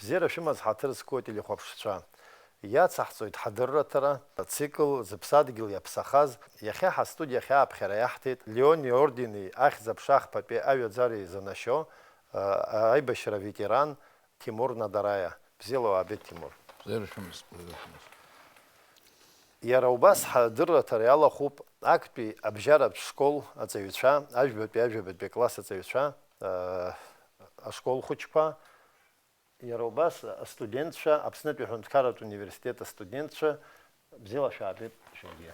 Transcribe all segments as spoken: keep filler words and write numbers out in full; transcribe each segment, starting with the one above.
Бзиара шәымаз ҳаҭыр зқәу ателехәаԥшцәа. Иацаҳҵоит ҳадырраҭара, ацикл Зыԥсадгьыл иаԥсахаз. Иахьа ҳастудиахь ааԥхьара иаҳҭеит Леон иордени ахьӡ-аԥша ахԥатәи аҩаӡара изанашьо, а, аибашьра аветеран Тимур Надараиа. Бзиала уаабеит, Тимур. Бзиара шәымаз, бзиара шәымаз. Иара убас ҳадырраҭара иалахәуп актәи абжьаратә школ аҵаҩцәа, ажәбатәи, ажәабатәи акласс аҵаҩцәа, а, ашкол хәыҷқәа, иара убас астудентцәа, Аԥснытәи аҳәынҭқарратә университет астудентцәа, бзиала шәаабеит шәаргьы.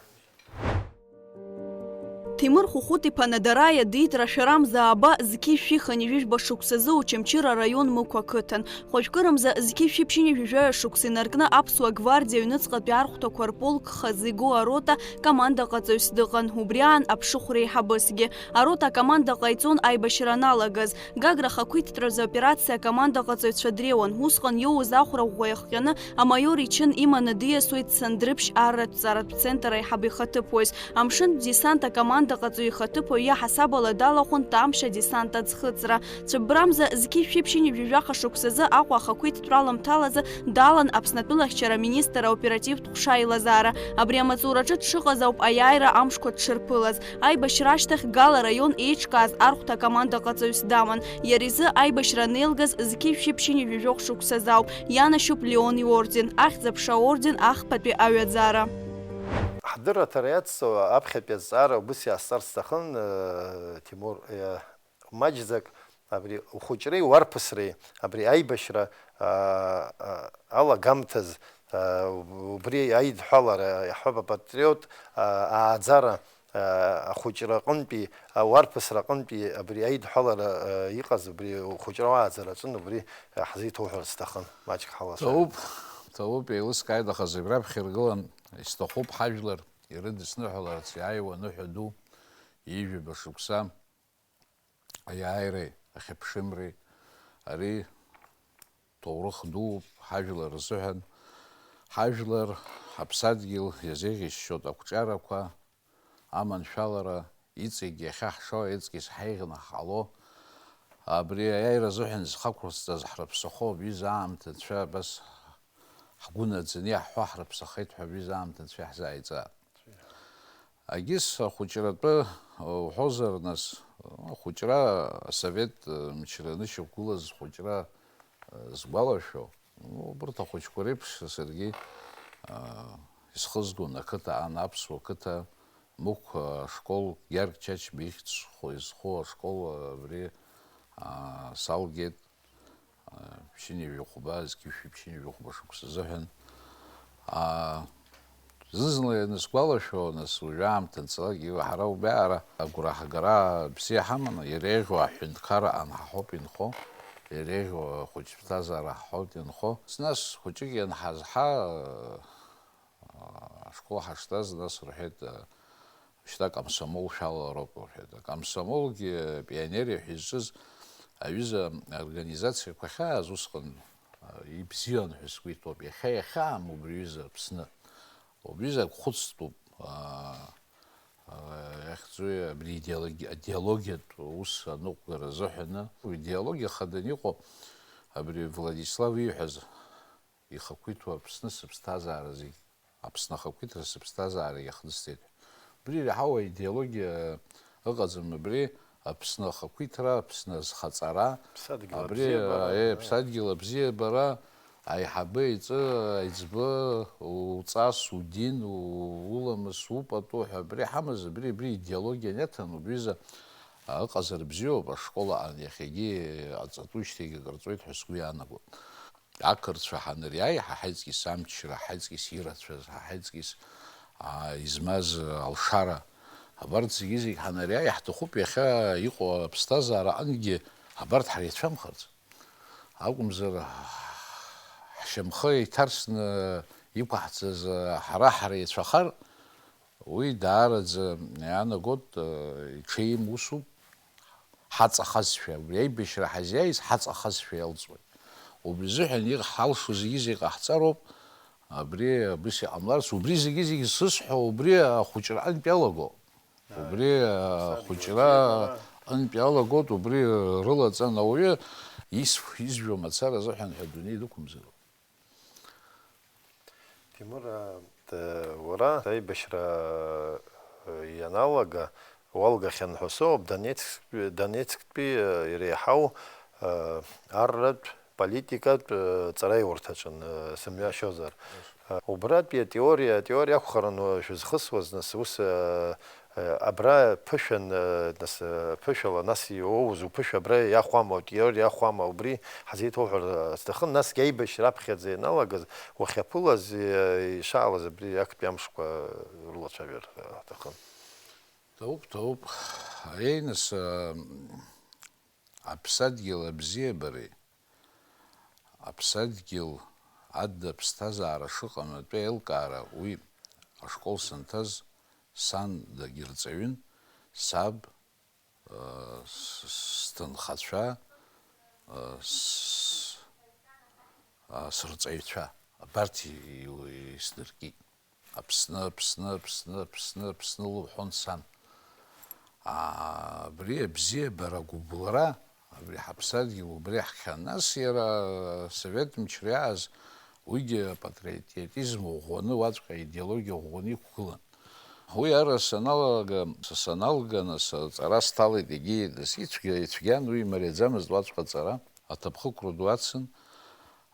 Ҭемыр Хәыхәыт-иԥа Надараиа диит рашәарамза ааба зқьи жәшәи хынҩажәи жәба шықәсазы Очамчыра араион Мықә ақыҭан. Хәажәкырамза зқьи жәшәи ԥшьынҩажәи жәаҩа шықәса инаркны аԥсуа гвардиа аҩныҵҟатәи архәҭақәа рполк хазы игоу арота командаҟаҵаҩс дыҟан, убри аан аԥшыхәра еиҳабысгьы. Арота акоманда ҟаиҵон аибашьра аналагаз. Гагра ахақәиҭтәразы аоперациа акомандаҟаҵаҩцәа дреиуан. Усҟан иоуз ахәра ӷәӷәа иахҟьаны амаиор ичын иманы диасуеит Сандрыԥшь арратә ҵаратә центр аиҳабы ихаҭыԥуаҩс. Амшынтә десант акомандаҟаҵаҩ ихаҭыԥуаҩ иаҳасаб ала далахәын Тамшь адесант аӡхыҵра. Цәыббрамза зқьи жәшәи ԥшьынҩажәи жәаха шықәсазы Аҟәа ахақәиҭтәра аламҭалазы далан Аԥсны атәылахьчара аминистр аоперативтә ҟәша аилазаара. Абри амаҵураҿы дшыҟаз ауп аиааира амшқәа дшырԥылаз. Аибашьра ашьҭахь Гал араион еиҿкааз архәҭа акомандаҟаҵаҩс даман. Иара изы аибашьра анеилгаз зқьи жәшәи ԥшьынҩажәи жәохә шықәсазы ауп. Ианашьоуп Леон иорден, Ахьӡ-аԥша аорден ахԥатәи аҩаӡара. Ҳдырраҭара иацҵо аԥхьатәи азҵаара убыс иаасҵар сҭахын, э, Тимур, э, маҷӡак абри ухәыҷреи уарԥысреи, абри аибашьра, а, а, алагамҭаз, а, убри аидҳәалара, иаҳҳәап, апатриот, а, ааӡара, а, ахәыҷра аҟынтәи, ауарԥысра аҟынтәи абри аидҳәалара, а, иҟаз, убри ухәыҷра уааӡара аҿын, убри, а, ҳзеиҭоуҳәарц сҭахын, маҷк ҳалацәажәап. Ҭоуп, ҭоуп, еилыскааит, аха зегь раԥхьа иргылан, исҭахуп ҳажәлар ирыдысныҳәаларц иааиуа аныҳәа ду, ҩажәаба шықәса. Аиааиреи ахьыԥшымреи, ари ҭоурых дууп ҳажәлар рзыҳәан. Ҳажәлар, ҳаԥсадгьыл иазеӷьасшьоит ақәҿиарақәа, аманшәалара, иҵегь иахьа ҳшо, иҵегь ҳаиӷьны ҳҟало. Абри аиааира азыҳәан зхы ақәырҵаз ҳрыԥсахо, абри аамҭа анцәа абас ҳгәы наӡаны иаҳҳәо ҳрыԥсахеит ҳәа, абри аамҭа анцәа иаҳзааиҵа. Агьыс ахәыҷратәы уҳәозар, нас, ахәыҷра асовет мчра анышьақәгылаз, ахәыҷра, э, сгәалашәо, ну, убырҭ ахәыҷқәа реиԥш саргьы, э, исхызгон ақыҭа аан, аԥсуа қыҭа, Мықә ашкол, Гьаргь Чачба ихьӡ зху, изху ашкол, э, абри, э, салгеит. Ԥшьынҩажәи хәба, зқьи жәшәи ԥшьынҩажәи хәба шықәса азыҳәан. Аа, зны-зынла ианысгәалашәо, нас, уажәы аамҭа анҵалак, ҳара убриаҟара агәра ҳгара бзиа ҳаманы, иреиӷьу аҳәынҭқарра аан ҳаҳауп инхо, иреиӷьу ахәыҷ ԥсҭазаара ҳаҳауп инхо. Нас хәыҷык ианҳазҳа, ашкол ҳаштәаз, нас рҳәеит, шьҭа акомсомол шәалалароуп, рҳәеит. Акомсомолгьы, пионери ҳәа изҿыз аҩыза организациақәа ахьааз усҟан, ибзиан ҳәа сгәы иҭоуп. Иахьа иахьаам убри аҩыза Аԥсны. Убри аҩыза ак хәыцтәуп, а, а, иахьӡуи абри идеологи-, идеологиатә ус аныҟәгара азыҳәаны. Идеологиа хаданы иҟоу абри Владислав ииҳәаз ихақәиҭу Аԥсны сыԥсҭазаара зегь, Аԥсны ахақәиҭра сыԥсҭазаара иахдысҵеит. Убри иреиҳау аидеологиа ыҟаӡам, абри Аԥсны ахақәиҭра, Аԥсны азхаҵара, Ԥсадгьыл абри, абзиабара, э, да. Ԥсадгьыл абзиабара, аиҳабы иҵы, аиҵбы, уҵас, удин, у-, уламыс, упату ҳәа абри ҳамаз, абри, абри идеологиа аниаҭан, убри изы ыҟазар бзиоуп, ашкол аан иахьагьы аҵатәушьҭагьы акыр ҵуеит ҳәа сгәы иаанагоит. Ақырҭцәа ҳаныриааи, ҳа ҳаиҵкьыс амчра, ҳаиҵкьыс ирацәаз, ҳа ҳаиҵкьыс, аа, измаз алшара, абарҭ зегьы-зегь ҳанариааи, иаҳҭахуп иахьа иҟоу аԥсҭазаара аҟынгьы абарҭ ҳреицәамхарц. Акәымзар, ҳшьамхы иҭарсны иқәаҳҵаз ҳара ҳреицәахар, уи даараӡа иаанагоит, иҽеим усуп. Ҳаҵахазшәа, убри аибашьра ҳазиааиз ҳаҵахазшәа иалҵуеит. Убри азыҳәан иҟ-, ҳалшо зегьы-зегьы ҟаҳҵароуп, абри абыс иҟамларц, убри зегьы-зегьы сызҳәо, убри ахәыҷра аҟынтә иалаго. Убри ахәыҷра аҟынтә иалагоит, убри рылаҵан ауаҩы Исф-, изжәуа мацара азыҳәан ҳәа адунеи дықәымзароуп. Тимур, а, д-, уара аибашьра, а, ианалага, уалгахьан ҳәа соуп, Донецк-, Донецктәи, а, иреиҳау, а, арратә, политикатә, а, ҵараиурҭаҿын, а, сымҩашьозар. А, убратәи атеориа, атеориа акәхарын уа-, шәызхысуаз, нас, ус, а, Абра ԥышәан, нас, ԥышәала нас иоуз уԥышәа абра иахәама, утиор иахәама, убри ҳазеиҭоуҳәар сҭахын, насгьы аибашьра аԥхьаӡа ианалагаз, уахьаԥылаз, ишаалаз абри актәи амшқәа рылацәажәар аҭахын. Ҭоуп, ҭоуп. Аиеи, нас, а, аԥсадгьыл абзиабареи, аԥсадгьыл адда аԥсҭазаара шыҟам атәы аилкаара уи ашкол санҭаз сан дагьырҵаҩын, саб, э, с-, сҭынхацәа, э, с-, э, сырҵаҩцәа, абарҭ и-, и-, исдыркит. Аԥсны, Аԥсны, Аԥсны, Аԥсны, Аԥсны лҳәон сан. Аа, абри абзиабара, агәыбылра, абри ҳаԥсадгьыл убри иаҳхьан. Нас иара асовет мчра иааз уигьы апатриотизм ӷәӷәаны, уаҵәҟьа аидеологиа ӷәӷәаны иқәгылан. Уи ара саналага, са саналга, нас аҵара сҭалеит, егьи, нас ицәгьа-, ицәгьан, уи имариаӡамызт уаҵәҟьа аҵара, аҭыԥхықәра ду ацын.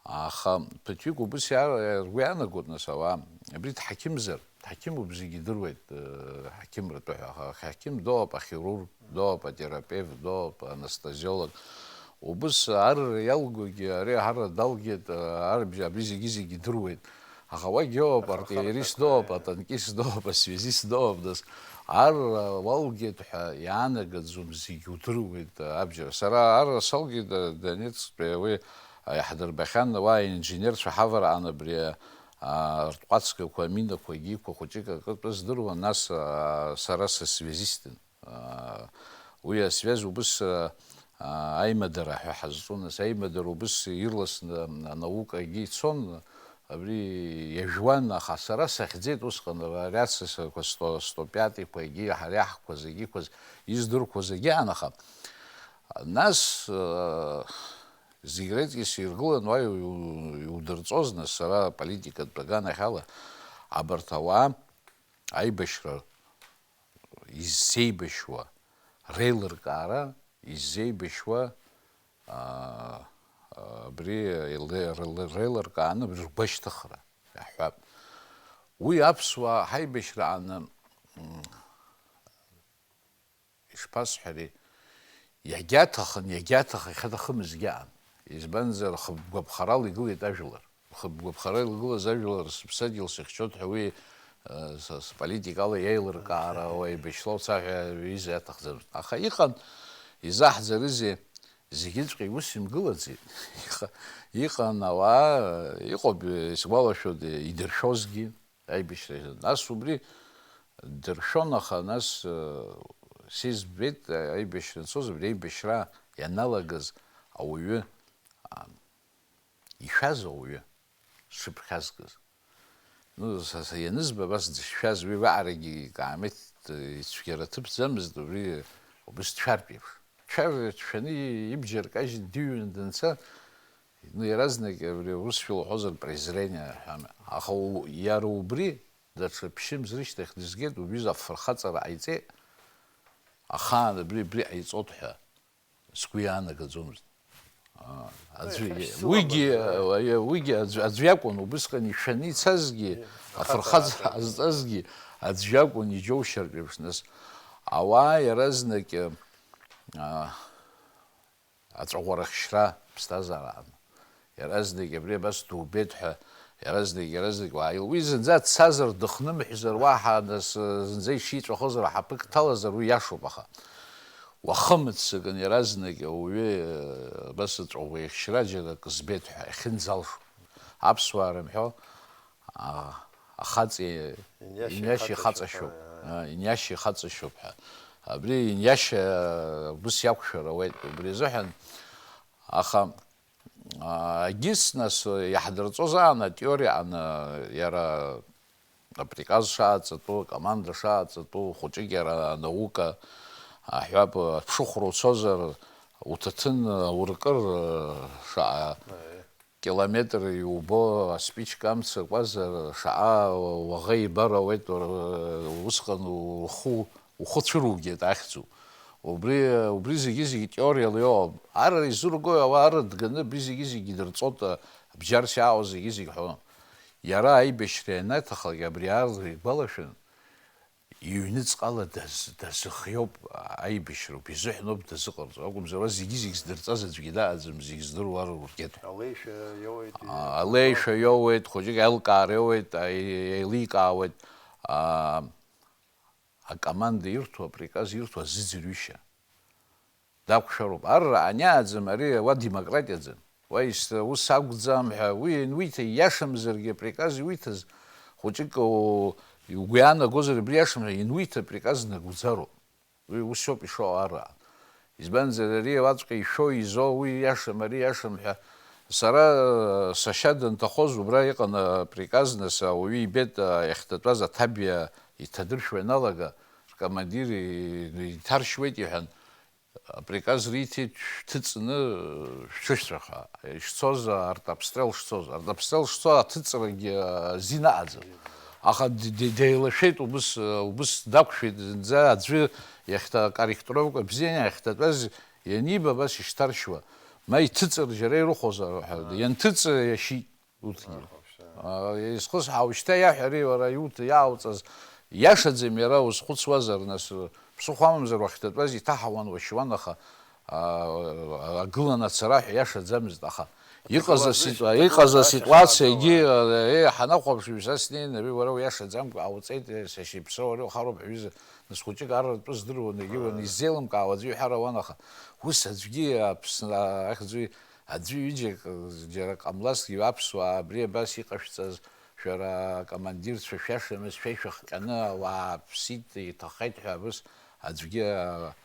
Аха ԥыҭҩык убыс иа-, ргәы иаанагоит, нас, ауаа, абри дҳақьымзар, дҳақьымуп, зегьы идыруеит, э, ҳақьымратәы ҳәа, аха ҳақьым дооуп, ахирург дооуп, атерапевт дооуп, анестезиолог. Убыс арра иалгогьы, ари арра далгеит, э, арб-, абри зегьы-зегьы идыруеит. Аха уагьоуп, артиллерист дооуп, атанкист дооуп, асвязист дооуп, нас, арра уалгеит ҳәа иаанагаӡом, зегьы удыруеит, абџьар. Сара арра салгеит, э, Донецктәи уи иаҳдырбахьан, уа инженерцәа ҳавараан абри, а, ртҟәацгақәа, аминақәа, егьиқәа хәыҷык акы тәы здыруан, нас, а, сара сысвязистын. А, уи асвязь убыс, а, а, аимадара ҳәа ҳазҵон, нас аимадара убыс ирласны анаукагьы ицон, абри иажәуан, аха сара сахьӡеит усҟан, ари асасрақәа сто-, сто пятыйқәа егьи ҳареаҳқәа зегьы иқәыз, издырқәо зегьы аан, аха нас, а, Зегь реиҵкьыс иргылан уа иу-, иу-, иудырҵоз, нас, сара аполитикатә аганахьала абарҭ ауаа аибашьра иззеибашьуа, реилыркаара иззеибашьуа, аа, абри еиле-, реиле-, реилыркааны абри ргәашьҭыхра иаҳҳәап. Уи аԥсуаа ҳаибашьрааны, м, ишԥасҳәари, иагьаҭахын, иагьаҭах-, иахьаҭахымызгьы аан. Избанзар, хатә гәаԥхарала игылеит ажәлар. Хатә гәаԥхарала игылаз ажәлар сыԥсадгьыл сыхьчоит ҳәа уи, э, с-, сполитикала иеилыркаара, уа еибашьла уца ҳәа аҩыза иаҭахӡамызт. Аха иҟан, изаҳӡарызеи, зегьыҵәҟьа иус имгылаӡеит. Иҟа-, иҟан ауаа, иҟоуп, исгәалашәоит, идыршәозгьы. Аибашьра изы. Нас убри дыршәон, аха нас, э, сизбеит, э, аибашьра анцоз, убри аибашьра ианалагаз ауаҩы, а, ишәаз ауаҩы шыԥхьазгаз. Ну, са, са ианызба, абас дышшәаз, уи уаҟарагьы икаамеҭ, э, ицәгьара ҭыԥӡамызт, убри убыс дшәартә еиԥш. Дшәар-, дшәаны ибџьар кажьын, дыҩны данца, ну, иаразнак абри урысшәа лҳәозар, презрение ҳәа. Аха у-, иара убри Даҽа ԥшьымз рышьҭахь дызгеит, убри афырхаҵара ҟаиҵеит, ахаан абри, абри ҟаиҵоит ҳәа сгәы иаанагаӡомызт. Аа, аӡәы, Уи иахьа уигьы, шәзыламыз, уи-, уигьы аӡә-, аӡә иакәын, убысҟан ишәаны ицазгьы, Иа-, афырхаҵара ахаҵара. ҟазҵазгьы аӡә иакәын, иџьоушьартә еиԥш, нас. Ауаа иаразнак, аа, аҵәаӷәарахьшьра ԥсҭазаараан. Иаразнак абри абас дубеит ҳәа, иаразнак, иаразнак уааил. Уи зынӡа дцазар, дыхнымҳәзар, уаҳа нас, зынӡа ишиҵәахызар, аҳаԥы дҭалазар, уи иашоуп, аха уахымыццакын иаразнак ауаҩы, абас аҵәаӷәеихьшьра џьара акы збеит ҳәа, иахьынӡалшо. Аԥсуаа рымҳәо, а, ахаҵа иниашьа иниашьа ихаҵа ихаҵа шьоуп, шьоуп. А, иниашьа ихаҵа шьоуп ҳәа. Абри иниашьа убыс иақәшәар ауеит. Убри азыҳәан, аха, а, егьыс нас иаҳдырҵозаан атеориаан, а, иара априказ шааҵатәу, акоманда шааҵатәу, хәыҷык иара анаука, аҳәап, аԥшыхәра уцозар, Уҭаҭын ауркыр, шаҟа километр иубо аспичка амца куазар, шаҟа уаӷа ибар ауеит, усҟан ухы, ухы цәыругеит ахьӡуп. Убри, убри зегьы-зегьы теориала иоуам. Ар изургои ауаа рыдганы абри зегьы-зегьы идырҵоит, бџьарс иаауа зегьы-зегь ҳәо. Иара аибашьра ианаҭахалак абри ар игәалашәан, иҩныҵҟала даз-, дазыхиоуп, аибашьроуп, изыҳәаноуп дазыҟарҵо, акәымзар, уа зегьы-зегь здырҵаз аӡәгьы даҟаӡам, зегь здыруа ургеит ҳәа. Алеишәа иоуеит, А, алеишәа иоуеит, хәыҷык аилкаара иоуеит, аи-, еиликаауеит, а, акоманда ирҭо, априказ ирҭо азыӡырҩышьа. Дақәшәароуп. Арра аниааӡам, ари уа демократиаӡам. Уа ис-, ус акәӡам ҳәа, уи иануиҭа, ииашамзаргьы априказ иуиҭаз, хәыҷык у-, угәы иаанагозар, абри иашам ҳәа иануиҭа априказ нагуӡароуп. Уи ус иоуп ишыҟоу арра. Избанзар, ари уаҵәҟьа ишәо, изо, уи иашам, ари иашам ҳәа. Сара, э, сашьа данҭахоз убра иҟан априказ, нас ауаҩы ибеит, э, иахьҭатәаз аҭабиа иҭадыршәуа ианалага, ркомандир и-, иҭаршьуеит иҳәан, априказ риҭеит, шәҭыҵны шәҽышәҵәах ҳәа. Ишцоз, артобстрел шцоз. Артобстрел шцо аҭыҵрагьы азин аҟаӡам. Аха д-, д-, деилашәеит, убыс, убыс дақәшәеит, зынӡа аӡәы иахьҭа-, корректировка бзианы иахьҭатәаз ианиба, абас ишьҭаршьуа. Ма иҭыҵыр џьара ирыхәозар ҳәа. Ианҭыҵ, иашьит. Урҭгьы. Исхысҳәаау, шьҭа иаҳәари, уара, иуҭ-, иаауҵаз иашаӡам, иара узхәыцуазар, нас, ԥсыхәа амамзар уахьҭатәаз иҭаҳауан, уашьуан, аха, а, агылан ацара ҳәа иашаӡамызт, аха иҟаз аситуа-, иҟаз аситуациагьы, а, еиҳа нахәаԥшуеит, са снеин, ари уара уиашаӡамкәа ҟауҵеит, сашьа иԥсроу ари ухароуп ҳәа ҩыза, нас хәыҷык арратәы здыруан, егьиуан, иззеилымкаауа аӡәы иҳәар ауан, аха ус аӡәгьы Аԥсны ахьӡ-, Аӡәы-ҩыџьак џьара ҟамлазҭгьы, аԥсуаа абри абас иҟашәҵаз, шәара акомандирцәа шәиашамыз, шәа ишәыхҟьаны ауаа ԥсит, иҭахеит ҳәа абыс аӡәгьы, а,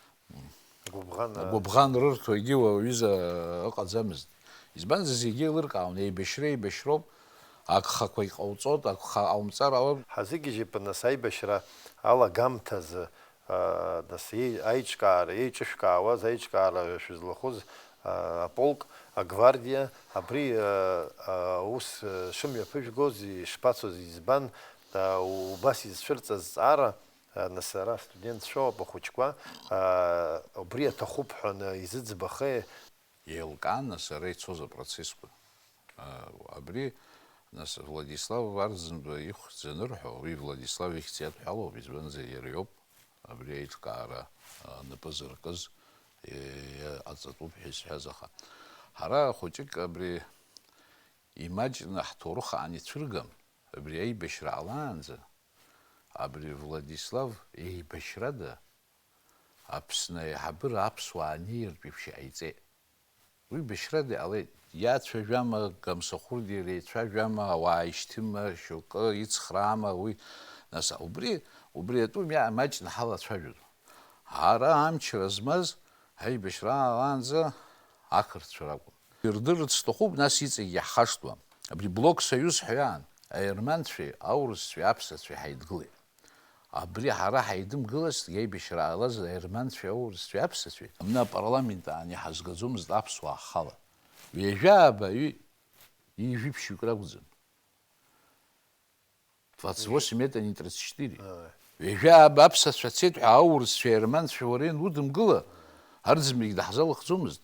Гәыбӷан, а, гәыбӷан рырҭо егьи уаҩыза ыҟаӡамызт. Избанзар, зегьы еилыркаауан, еибашьра еибашьроуп, агхақәа иҟауҵоит, агха ҟаумҵар ауп. Ҳазыгьежьып, нас, аибашьра алагамҭазы, а, нас, еи-, аиҿкаара, еиҿышәкаауаз аиҿкаара шәызлахәыз, а, аполк, агвардиа, абри, а, а, аус, а, шымҩаԥыжәгоз, ишԥацоз, избан, а, убас изцәырҵыз зҵаара, а, нас, ара астудентцәоуп ахәыҷқәа, а, убри аҭахуп ҳәа аны изыӡбахеи? Еилкааны сара ицоз апроцессқәа. А, абри, нас, Владислав Арӡынба ихьӡ анырҳәо, уи Владислав ихьӡ иадҳәалоуп, избанзар, иара иоуп абри аиҿкаара, а, напы зыркыз, е-, аҵатәуп ҳәа исҳәаз, аха ҳара хәыҷык абри имаҷны ҳҭоурых аан ицәыргам, абри аибашьра ҟалаанӡа, абри Владислав еибашьрада Аԥсны аиҳабыра аԥсуаа анеиртә еиԥш иҟаиҵеит. Уи башьрада иҟалеит. Иацәажәама, Гамсахәыргьы иреицәажәама, ауаа ишьҭыма, шьоукы ицхраама, уи, нас, убри, убри атәым иа-, маҷны ҳалацәажәон. Ара амчра змаз, аибашьра аалаанӡа ақырҭцәа ракәын. Ирдырырц сҭахуп, нас иҵегь иаҳхашҭуам. Абри Блок Союз ҳәа иаан, аерманцәеи, аурысцәеи, аԥсацәеи ҳаидгылеит. Абри ҳара ҳаидымгылазҭгьы, аибашьра аалаз аерманцәеи аурысцәеи аԥсацәеи, абна апарламент аан иҳазгаӡомызт аԥсуаа ҳхала. Ҩажәа ааба, ҩ-, ҩажәиԥшьҩык ракәӡам. Двадцать восемь — это не тридцать четыре. Ааи. Ҩажәа ааба аԥсацәа цеит ҳәа аурысцәеи аерманцәеи уара ианудымгыла, арӡынбагь даҳзалыхӡомызт.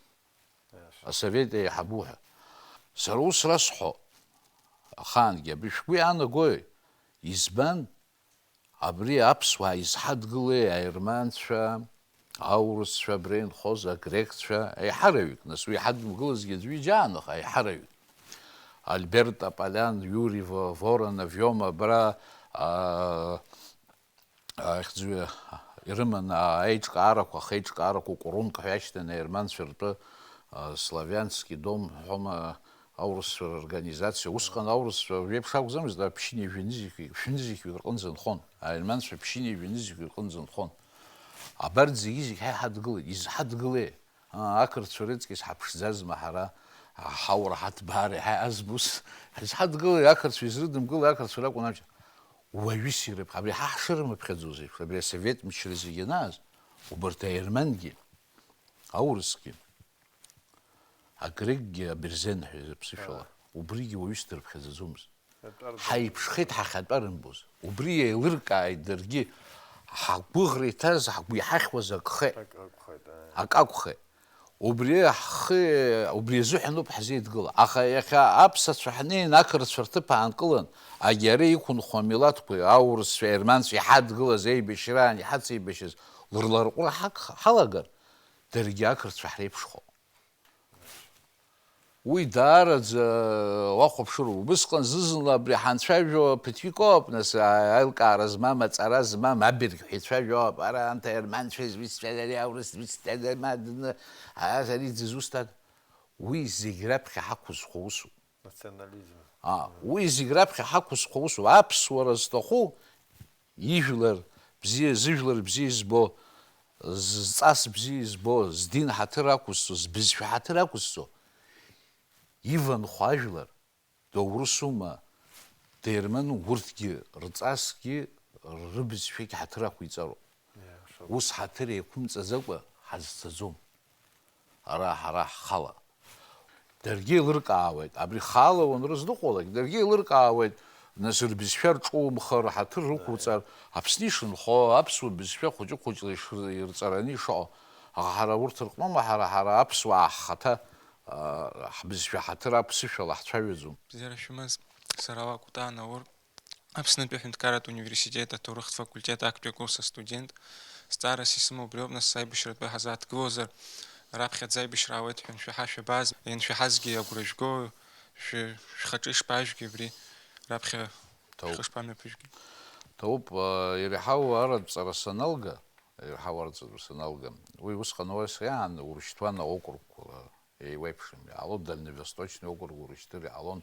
Асовет еиҳабу ҳәа. Сара ус расҳәо ахаангьы, абри шәгәы иаанагои? Избан? Абри аԥсуаа изҳадгылеи, аерманцәа, аурысцәа, абра инхоз агрекцәа, аиҳараҩык, нас уи иҳадымгылазгьы аӡәы ҩыџьа аан, аха аиҳараҩык. Альберт Тополиан, Иури Во-, Воронов иоума абра, а, ахьӡҩы ирыман, а, аиҿкаарақәа, ахеиҿкаарақәа, Курунк ҳәа иашьҭан, аерманцәа ртәы, а, Славянский дом ҳәома, аурысцәа рорганизациа. Усҟан аурысцәа уажәеиԥш акәӡамызт, ара ԥшьынҩажәи нызқьҩык, шәнызқьҩык рҟынӡа нхон. Аерманцәа ԥшьынҩажәи нызқьҩык рҟынӡа нхон. Абарҭ зегьы-зегь ҳа иҳадгылеит. Изҳадгылеи? Аа, ақырҭцәа рыҵкьыс ҳаԥшӡазма ҳара, ҳаура ҳаҭбаара иҳаиазма ус? Ҳазҳадгылеи, ақырҭцәа изрыдымгылеи, ақырҭцәа ракәын абџьар. Уаҩыс ирыԥхьа, абри ҳа ҳшырымыԥхьаӡоз еиԥш, абри асовет мчра зегьы анааз, убарҭ аермангьы, аурысгьы, Агрекгьы аберзен ҳәа иаԥсышәала, убригьы уаҩы сдырԥхьаӡаӡомызт. Ҳаиԥшхеит ҳахьатәа рымбоз. Убри еилыркааит даргьы. Ҳгәыӷра иҭаз, ҳгәы иҳахьуаз акхеит. Акы акәхеит, ааи. Акы акәхеит. Убри ҳхы, убри азыҳәаноуп ҳзеидгыла. Аха иахьа аԥсацәа ҳнеин, ақырҭцәа рҭыԥ аанкылан, агьара иқәынхо амилаҭқәеи аурысцәеи аерманцәеи иҳадгылаз еибашьраан иҳацеибашьыз лырларҟәра ҳак-, ҳалагар, даргьы ақырҭцәа ҳреиԥшхо. Уи даараӡа уахәаԥшыроуп. Убысҟан зны-зынла абри ҳанцәажәо ԥыҭҩык ауп, нас, а-, аилкаара змам, аҵара змам, абырг ҳәа ицәажәо ауп. Ара анҭ аерманцәа изусҭцәада, ари аурыс изусҭцәада, ма дны, а, ари дызусҭада? Уи зегь раԥхьа ҳақәызхуа усуп. Национализм. А, уи зегь раԥхьа ҳақәызхуа усуп. Аԥсуара зҭаху, ижәлар бзиа, зыжәлар бзиа избо, зҵас бзиа избо, здин ҳаҭыр ақәызҵо, збызшәа ҳаҭыр ақәызҵо, иванхо ажәлар, доурысума, дерманума, урҭгьы рҵасгьы рыбызшәагь ҳаҭыр ақәиҵароуп. Иа, шоуп. Ус ҳаҭыр еиқәымҵаӡакәа ҳазцаӡом. Ара ҳара ҳхала. Даргьы еилыркаауеит, абри хаала уанрыздыҟәалак, даргьы еилыркаауеит, нас рбызшәа рҿумхар, ҳаҭыр рықәуҵар, Аԥсны ишынхо, аԥсуа бызшәа хәыҷы-хәыҷла ишыр-, ирҵараны ишыҟоу. Аха ҳара урҭ рҟноума ҳара, ҳара аԥсуаа ҳхаҭа, а, ҳбызшәа ҳаҭыр аԥсышәала ҳцәажәаӡом. Бзиара шәымаз, сара Лакәтаа Наур. Аԥснытәи аҳәынҭқарратә университет аҭоурыхтә факультет актәи акурс астудент, зҵаарас исымоу убриоуп, нас, аибашьратәы ҳазааҭгылозар, раԥхьаӡа аибашьра аауеит ҳәа аншәаҳа шәабааз, ианшәаҳазгьы агәра жәго, шәы-, шәхаҿы ишԥажәги абри раԥхьа Ҭоуп. Шәхы шԥамҩаԥыжәги? Ҭоуп, а, иреиҳау аратә ҵара саналга, иреиҳау аратә ҵара саналга, уи усҟан уа сиаан урышьҭуан аокругқәа, еиуеиԥшым. Иҟалон Дальневосточный округ урышьҭыр, иҟалон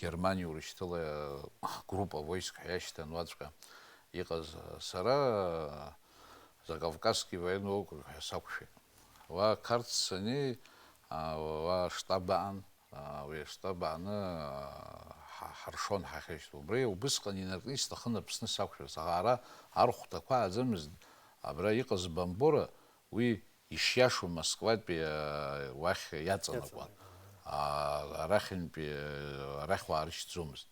Германиа урышьҭыла, группа войск ҳәа иашьҭан уаҵәҟьа иҟаз. Сара Закавказский военный округ ҳәа сақәшәеит. Уа Қарҭ саннеи, а, уа штаб аан, а, уи аштаб ааны, а, ҳа-, ҳаршон ҳахьеишьҭоу. Убри убысҟан инаркны исҭахын Аԥсны сақәшәарц, аха ара архәҭақәа ааӡамызт, абра иҟаз Бамбора, уи ишиашоу Москватәи, а, уахь иаҵанакуан. Иаҵанакуан. А, арахьынтәи, а, арахь уаарышьҭӡомызт.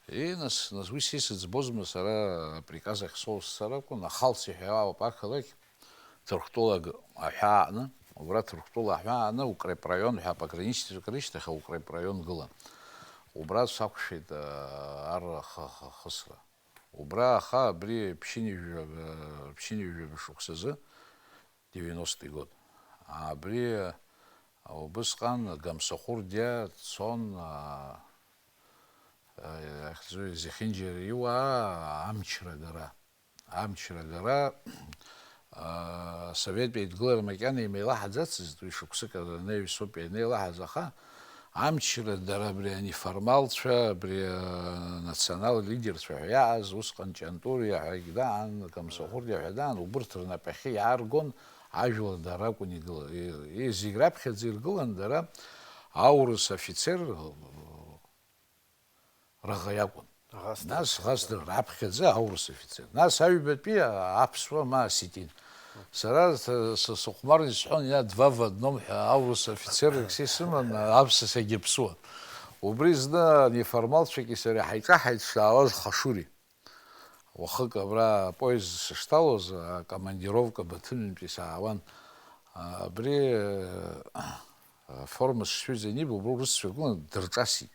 И, нас, нас уи са исыӡбозма, сара априказ ахь соуз сара акәын, Ахалци ҳәа ауп ақалақь, Ҭырқәтәылак аҳәаа аҟны, убра Ҭырқәтәыла аҳәаа аҟны, укрепраион ҳәа апограничник рышьҭахь аукрепраион гылан. Убра сақәшәеит, а, ар ахы-, ахы-, ахысра. Убра аха абри ԥшьынҩажәа, ԥшьынҩажәа шықәсазы, девяностый год. Абри убысҟан Гамсахәырдиа дцон, а, а, иахьӡу зехьынџьара иуаа амчра агара. Амчра агара, а, Асовет Еидгылара макьана имеилаҳаӡацызт, уи шықәсык анаҩсоуп ианеилаҳаз, аха амчра дара абри анеформалцәа, абри, а, национал лидерцәа ҳәа иааз, усҟан Ҷантуриа ҳәагь даан, Гамсахәырдиа ҳәа даан, убырҭ рнапахьы иааргон, ажәлар дара акәын игыла-, и-, и-, зегь раԥхьаӡа иргылан дара аурыс афицер, раӷа иакәын. Ӷасҭа. Нас ӷасҭа раԥхьаӡа аурыс афицер. Нас аҩбатәи аԥсуа ма осетин. Сара с-, с-, сыхәмарны исҳәон, иа два в одном ҳәа аурыс афицеррак са исыман, аԥсуа сагьаԥсуан. Убри зны неформалцәаки сареи ҳаиҿаҳаит сшаауаз Хашури. Уахык абра апоезд сышҭалоз, акомандировка Баҭымынтәи саауан. Абри, э, аформа сшыҩыз аниба, убра урысцәа гылан, дырҿасит.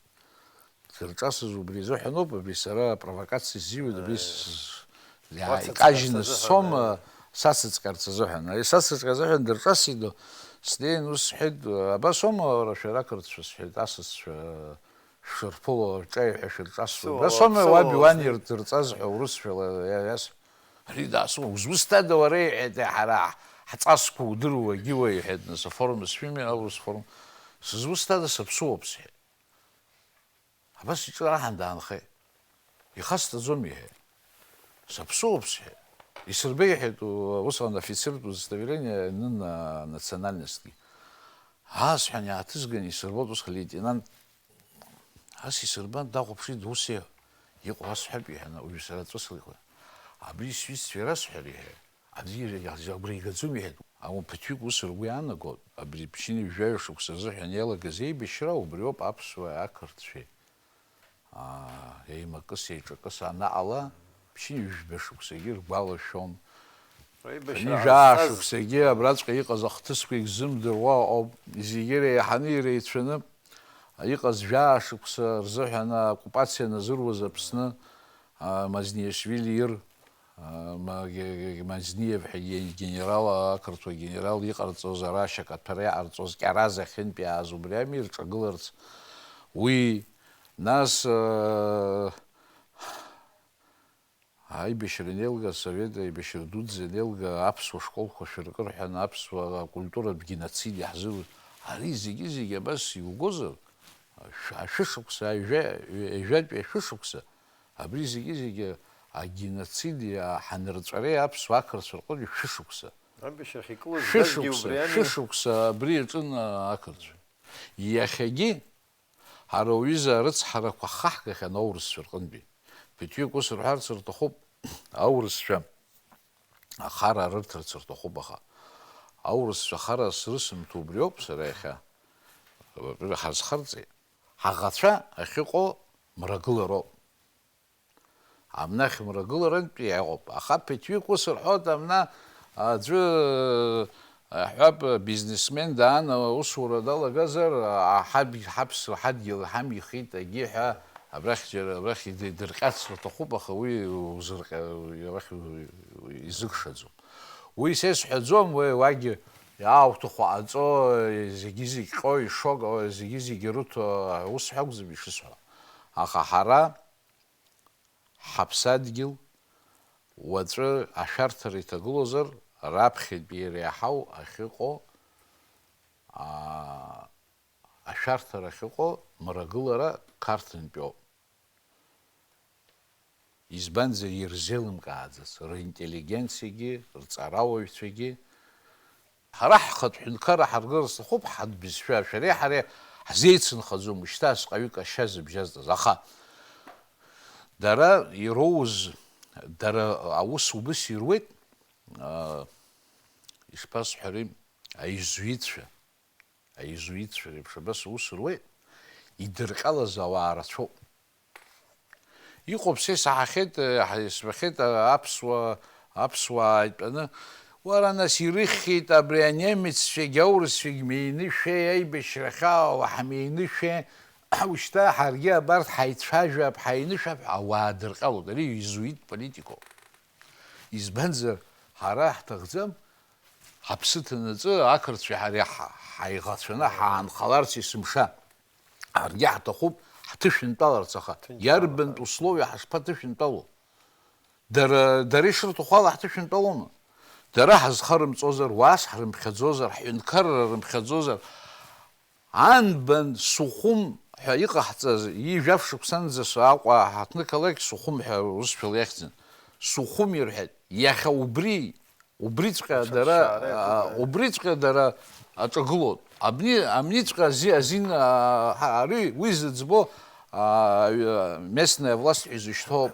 Дырҿасыз убри азыҳәаноуп, абри сара апровокациа сзиуит, абри Э, с-, с-, иа-, уацыҵҟьарц икажьны азыҳәан, сцом, э, э, сацыҵҟьарц азыҳәан. Ари сацыҵҟьа азыҳәан дырҿасит, снеин ус сҳәеит, абасоума уара шәара ақырҭцәа, сҳәеит, асасцәа, шәырԥыло, аҿаҩҳәа шәырҿасуа. Ԥсуа, Убасоума ԥсуа уаби уани уасны. Ирт-, ирҵаз ҳәа урысшәала иа-, иас-, ари даасоума, узусҭада уара, иҳәеит, ҳара ҳҵасқәа удыруагьы уа, иҳәеит, нас, аформа сшәымеи, аурыс форма. Сызусҭада, саԥсуоуп, сҳәеит. Абас иҿы аҳан даанхеит. Ихасҵаӡом, иҳәеит. Саԥсуоуп, сҳәеит. Исырбеиҳәеит, у-, усҟан офицертә удостоверение анын, а, национальностьгьы. Аа, сҳәан, иааҭызган исырбоит усҟан лейтенант. Ас исырбан, дахәаԥшит, ус иҳәа. Иҟоу асҳәап, иҳәан, уажәы сара ҵәыцла ихы. Абри сҩызцәа ирасҳәар, иҳәа. Аӡәы иара иаҳзы агәра игаӡом иҳәеит. Ауаҩ ԥыҭҩык ус ргәы иаанагоит, абри ԥшьынҩажәаҩа шықәса рзыҳәан иалагаз еибашьра убриоуп аԥсуааи ақырҭцәеи, аа, еимакыс-еиҿакыс анаҟала, ԥшьынҩажәба шықәсагьы ргәалашәом. Аибашьра ԥшьынҩажәаа ҟазҵаз шықәсагьы абраҵәҟьа иҟаз ахҭысқәа егьзымдыруа ауп. Зегьы иреиҳаны иреицәаны иҟаз жәаа шықәса рзыҳәан аоккупациа назыруаз Аԥсны, аа, Мазниашвили ир, аа, ма-, ге-, ге-, Мазниев ҳәа ге-, генерал, ақырҭуа генерал иҟарҵоз, ара ашьакаҭәара иҟарҵоз, Кьараз ахьынтә иааз убри ами ирҿагыларц. Уи, нас, аа, аибашьра анеилга, асовет аибашьра дуӡӡа анеилга, аԥсуа школқәа шәыркы рҳәан, аԥсуа акультуратә геноцид иаҳзыруз. Ари зегьы-зегьы абас иугозар, ашә-, ашәышықәса, ҩажәа-, ҩажәатәи ашәышықәса, абри зегьы-зегьы агеноциди аҳанырҵәареи аԥсуа ақырҭцәа рҟынтә шәышықәса. Аибашьрахь икылызгазгьы Шәышықәса, убри ами. Шәышықәса абри иаҿын, а, ақырҭцәа. Иахьагьы ҳара уҩыза арыцҳарақәа хаҳгахьан аурысцәа рҟынтәи. Ԥыҭҩык ус рҳәарц рҭахуп, аурысцәа ахара рырҭарц рҭахуп, аха аурысцәа ахара срысымҭо убриоуп сара иахьа. Ҳазхарҵеит. Ҳаӷацәа ахьыҟоу мрагылароуп. Амнахь мрагыларантәи иҟоуп. Аха ԥыҭҩык ус рҳәоит, амна аӡәы, аҳәап, бизнесмен даан, аусура далагазар, аҳаб-, ҳаԥсуа ҳадгьыл ҳамихит, агьи ҳәа, абрахь џьара, абрахь идырҟьацра аҭахуп, аха уи узырҟьа-, абрахь изыкшаӡом. Уи са исҳәаӡом, уи уагьы иаауҭаху ҟаҵо, зегьы-зегь ҟьо, ишо, зегьы-зегь ирыҭо аус ҳәа акәӡам ишысҳәо. Аха ҳара ҳаԥсадгьыл уаҵәы ашәарҭара иҭагылозар, раԥхьатәи иреиҳау ахьыҟоу, аа, ашәарҭара ахьыҟоу мрагылара Қарҭынтәиоуп. Избанзар, ирзеилымкааӡац ринтеллигенциагьы, рҵарауаҩцәагьы. Ҳара ҳхатә ҳәынҭқарра ҳаргар рҭахуп, ҳхатә бызшәа, шәареи ҳареи ҳзеицынхаӡом, ушьҭа асҟаҩык ашьа зыбжьазҵаз. Аха дара ироуз, дара аус убыс ируеит, аа, ишԥасҳәари, аизуитцәа, аизуитцәа реиԥш абас аус руеит, идырҟьалаз ауаа рацәоуп. Иҟоуп, са исаҳахьеит, ҳа-, исҳәахьеит, аԥсуа, аԥсуаа итәаны, уара, нас, ирыхьхьеит абри анемеццәагь аурысцәагь меинышәеи, аибашьрахь алаҳа меинышәеи, ушьҭа ҳаргьы абарҭ ҳаицәажәап, ҳаинышәап ҳәа ауаа дырҟьалоит. Ари иезуит политикоуп. Избанзар, ҳара ҳҭахӡам, ҳаԥсы ҭанаҵы, ақырҭцәеи ҳареи ҳа-, ҳаиӷацәаны ҳаанхаларц есымша. Ҳаргьы ҳҭахуп ҳҭышәынтәаларц, аха иарбантә условиа ҳашԥаҭышәынтәалоу? Дара, дара ишырҭаху ала ҳҭышәынтәалома? Дара ҳазхарымҵозар, уаас ҳрымԥхьаӡозар, ҳҳәынҭқарра рымԥхьаӡозар, анбан Сухум ҳәа иҟаҳҵаз, ҩажәа шықәсанӡа Аҟәа ҳаҭнықалақь Сухум ҳәа урысшәала иахьӡын. Сухум ирҳәеит, иахьа убри, убриҵәҟьа дара, убриҵәҟьа дара аҿагылоит. Абни, амниҵәҟьа ази-, азин, а, ҳа-, ари, уи зыӡбо, а, ҩ-, местная власть ҳәа изышьҭоуп.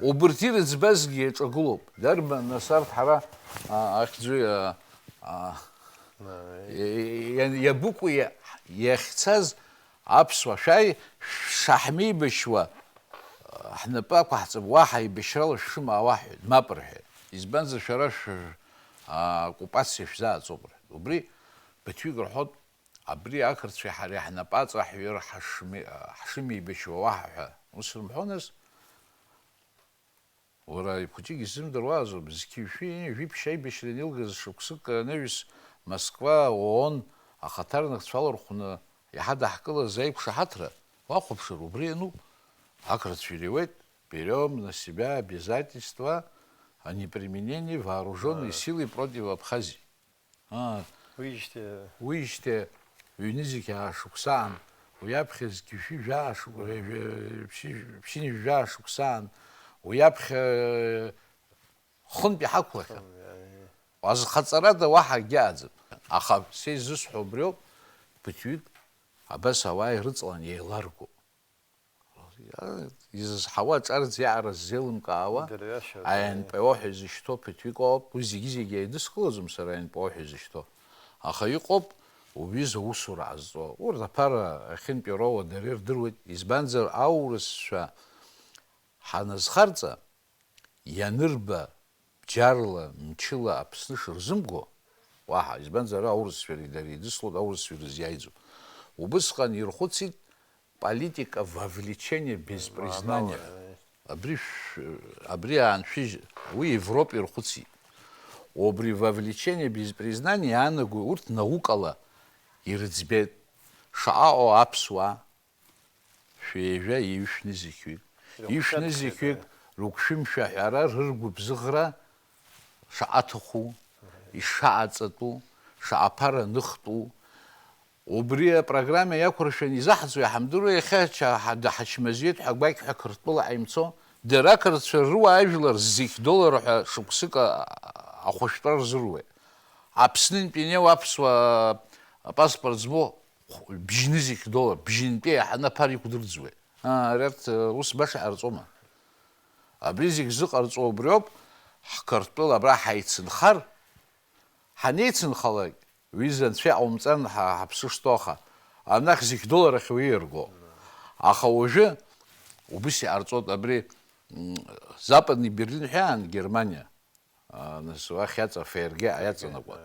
Убырҭ ирыӡбазгьы иаҿагылоуп. Дарбан, нас, арҭ ҳара, а, ахьӡуи, а, а, иа-, иа-, иабыкәу иа-, иахьцаз аԥсуа шәааи, шаҳмеибашьуа, ҳнапы ақәаҳҵап, уаҳа еибашьрала шәшымаауа ҳҳәеит. Мап рҳәеит. Избанзар, шәара шә-, а, оккупациа шәзааӡоуп рҳәеит. Убри ԥыҭҩык рҳәоит, абри ақырҭцәеи ҳареи ҳнапы аҵаҳҩыр ҳашме-, ҳшымеибашьуа уаҳа ҳәа. Ус рымҳәо, нас? Уара, хәыҷык изымдыруазоуп, зқьи жәшәи жәиԥшь аибашьра анилгаз шықәсык анаҩс Москва, ООН ахаҭарнакцәа алархәны иҳадаҳкылаз аиқәшаҳаҭра уахәаԥшыр, убри иануп. Ақырҭцәа иреиуеит, берём на себя обязательства о неприменении вооружённой силы против Абхазии. Аа, уиижьҭеи, уиижьҭеи ҩнызқь аа шықәса аан, уи аԥхьа зқьи жәшәи жәаа шықә-, ҩ-, ҩ-, ԥшьи-, ԥшьынҩажәи жәаа шықәса аан, уи аԥхьа, э, хынтә иҳақәлахьан. Азхаҵарада уаҳа акгьы ааӡам. Аха са изысҳәо убриоуп, ԥыҭҩык абас ауаа ирыҵалан еиларго. изызҳауа аҿар ӡиаара ззеилымкаауа, Дырҩашьоит, аи. Н П О ҳәа изышьҭоу ԥыҭҩык ауп, уи зегьы-зегьы еидыскылаӡом сара Н П О ҳәа изышьҭоу. Аха иҟоуп, убри изы аусура ҟазҵо. Урҭ аԥара ахьынтәироуа дара ирдыруеит, избанзар, аурысшәа ҳаназхарҵа, ианырба, бџьарла, мчыла Аԥсны шырзымго, уаҳа, избанзар, ара аурысшәа дара еидыслоит, аурысшәа ирызиааиӡом. Убысҟан ирхәыцит политика вовлечения без признания. Абри шә-, абри ааншәыжь, уи Европа ирхәыцит. Убри вовлечение без признания иаанаго урҭ наукала ирыӡбеит. Шаҟа ыҟоу аԥсуаа, шәеижәа, ишәнызқьҩык. Ишәнызқьҩык рыгәшәымшәа аҳәара, рыргәыбзыӷра шаҟа аҭаху, ишаҟа ҵатәу, шаҟа ԥара аныхтәу. Убри апрограмма иақәыршәаны изаҳҵо иаҳамдыруа, иахьа ача-, ҳа-, даҳачмазаҩуеит ҳәа гәакьҳәа Қырҭтәыла ҟаимҵо, дара ақырҭцәа руаажәлар зегь доллар ҳәа шықәсык а-, ахәышәтәра рзыруеит. Аԥснынтәи инеиуа аԥсуа апаспорт змоу бжьны зегь доллар, бжьынтәи аиҳаны аԥара иқәдырӡуеит. Аа, ари арҭ, э, ус баша ҟарҵома? Абри зегь зыҟарҵо убриоуп, ҳқырҭтәыла абра ҳаицынхар, ҳанеицынхалак, ҩыза анцәа иҟаумҵан ҳа-, ҳаԥсы шҭоу, аха анахь зегь доллар ахь уиарго. Аха уажәы убыс иҟарҵоит абри, м, Западный Берлин ҳәа аан, Германиа. А, нас уахь иаҵа-, Ф Р Г иаҵанакуа.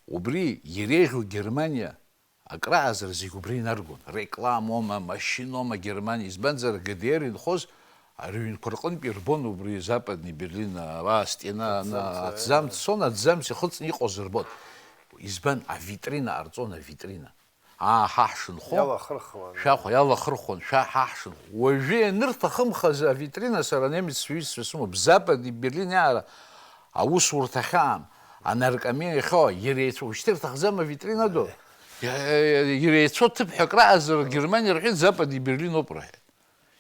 Убри иреиӷьу Германиа акрааҵра зегь убра инаргон. Рекламоума, машиноума Германиа. Избанзар, Г Д Р инхоз рыҩнқәа рҟынтә ирбон убри Западный Берлин, а, астена, аҭӡамц, аҭӡамц цон, аҭӡамц ихыҵны иҟоз рбон. Избан? Авитрина ҟарҵон, авитрина. Аа, ҳа ҳшынхо, иалахырхуан. Шәахәа, иалахырхәон, шәа ҳа ҳшынхо. Уажәы ианырҭахымхаз авитрина, сара анемец сҩызцәа сымоуп, Западный Берлин иаара аусурҭа ахьаам, анаркоман иахьоу, иара еицәоу, ушьҭыр ҭахӡам авитрина ду? Иа-, иа-, иара еицәоу ҭыԥҳәак раҟазар, Германиа рҳәеит, Западный Берлин ауп рҳәеит.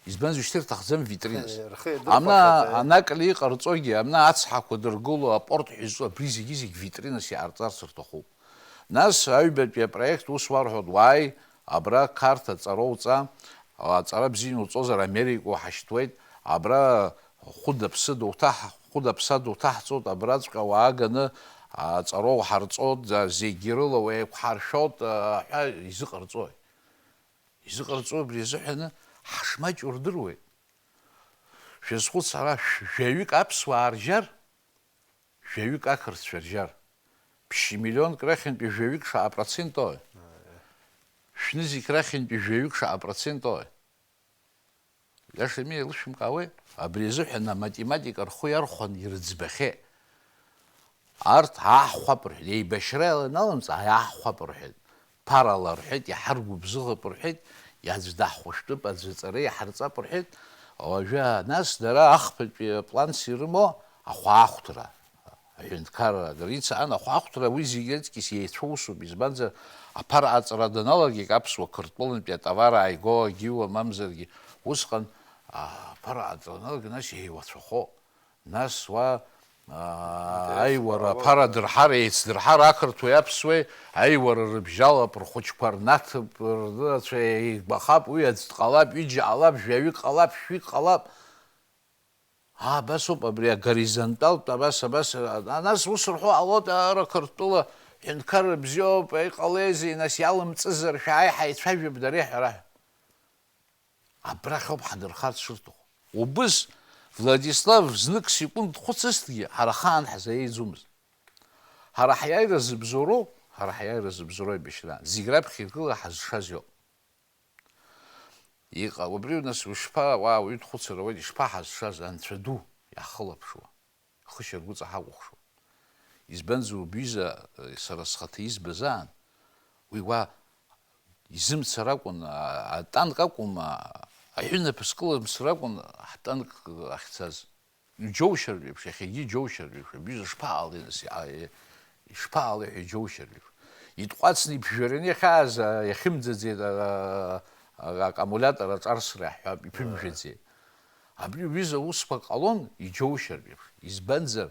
Избанзар, ушьҭыр ҭахӡам витринас. Рхы иадырхәахьеит, амна, э? Анаклеи иҟарҵогьы, амна ацҳақәа дыргыло, апорт ҳәа изҿу, абри зегьы-зегь витринас иҟарҵарц рҭахуп. Нас аҩбатәи апроект ус уарҳәоит, уааи, абра Қарҭ аҵара уҵа, аҵара бзианы уҵозар, Америка уҳашьҭуеит, абра хәыда-ԥсыда уҭаҳ-, хәыда-ԥсада уҭаҳҵоит, абраҵәҟьа уааганы аҵара уҳарҵоит, зегьы рыла уеиқәҳаршәоит, ҳәа изыҟарҵои? Изыҟарҵо абри азыҳәаны ҳашмаҷу рдыруеит. Шәазхәыц, ара шә-, жәаҩык аԥсуаа ржьар, жәаҩык ақырҭцәа ржьар, ԥшь-, миллионк рахьынтәи жәаҩык шаҟа процентой? Шәнызқь рахьынтәи жәаҩык шаҟа процентой? Иашами еилышәымкаауеи? Абри азыҳәан аматематика рхәы иархәан ирыӡбахьеит. Арҭ аҳхәап рҳәеит, еибашьра ианалымҵ, аҳхәап рҳәеит, ԥарала рҳәеит, иҳаргәыбзыӷып рҳәеит, аӡә даҳхәышәтәып, аӡә аҵара иҳарҵап рҳәеит. Уажәы, нас, дара ахԥатәи апланс ирымоу ахәаахәҭра, аҳәынҭқарра, дара ицаан ахәаахәҭра, уи зегьы аҵкьыс еицәоу усуп, избанзар, аԥара аҵара даналагеит аԥсуа Қырҭтәылантәи атовар ааигәоу агьиуа мамзаргьы, усҟан, а, аԥара аҵара аналага, нас еиуацәахо. Нас уа, аа, аиуара, аԥара дырҳар, еицдырҳар ақырҭуеи аԥсуеи, аиуара рыбжьалап, рхәыҷқәа рнаҭап, рнацәа еигәахап, уи аӡә дҟалап, ҩыџьа ҟалап, жәаҩык ҟалап, шәҩык ҟалап. Аа, абас ауп абри агоризонталтә, абас, абас, а, нас ус рҳәо ҟалоит, ара Қырҭтәыла ҳәынҭқарра бзиоуп, иҟалеизеи, нас иалымҵызар, шәааи ҳаицәажәап, дара иҳәара. Абрахь ауп ҳдырхарц шырҭаху. Убыс Владислав знык секунд дхәыцызҭгьы, ҳара ҳаан ҳзаиеиӡомызт. Ҳара ҳиааира зыбзоуроу, ҳара ҳиааира зыбзоуроу аибашьраан, зегь раԥхьа иргыла ҳазшаз иоуп. Иҟа-, убри нас ушԥа-, уа, уаҩы дхәыцыр ауеит, ишԥаҳазшаз, Анцәа ду, иаҳхылаԥшуа. Хышьаргәыҵа ҳакәыхшоуп. Избанзар, убҩыза, сара схаҭа избаз аан, уи уа изымцар акәын, а-, атанк акәым, а-, аҳәынаԥ зкылымсыр акәын ҳтанк ахьцаз. Иџьоушьартә еиԥш, иахьагьы иџьоушьартә еиԥш, абҩыза шԥаҟалеи нас, а-, ишԥаҟалеи ҳәа иџьоушьартә еиԥш. Итҟәацны иԥжәараны иахьааз, а, иахьымӡаӡеит, а-, а-, аккумулиатор аҿарсра иаҳҳәап, иԥымжәаӡеит. Абри уҩыза усқәак ҟалон иџьоушьартә еиԥш. Избанзар,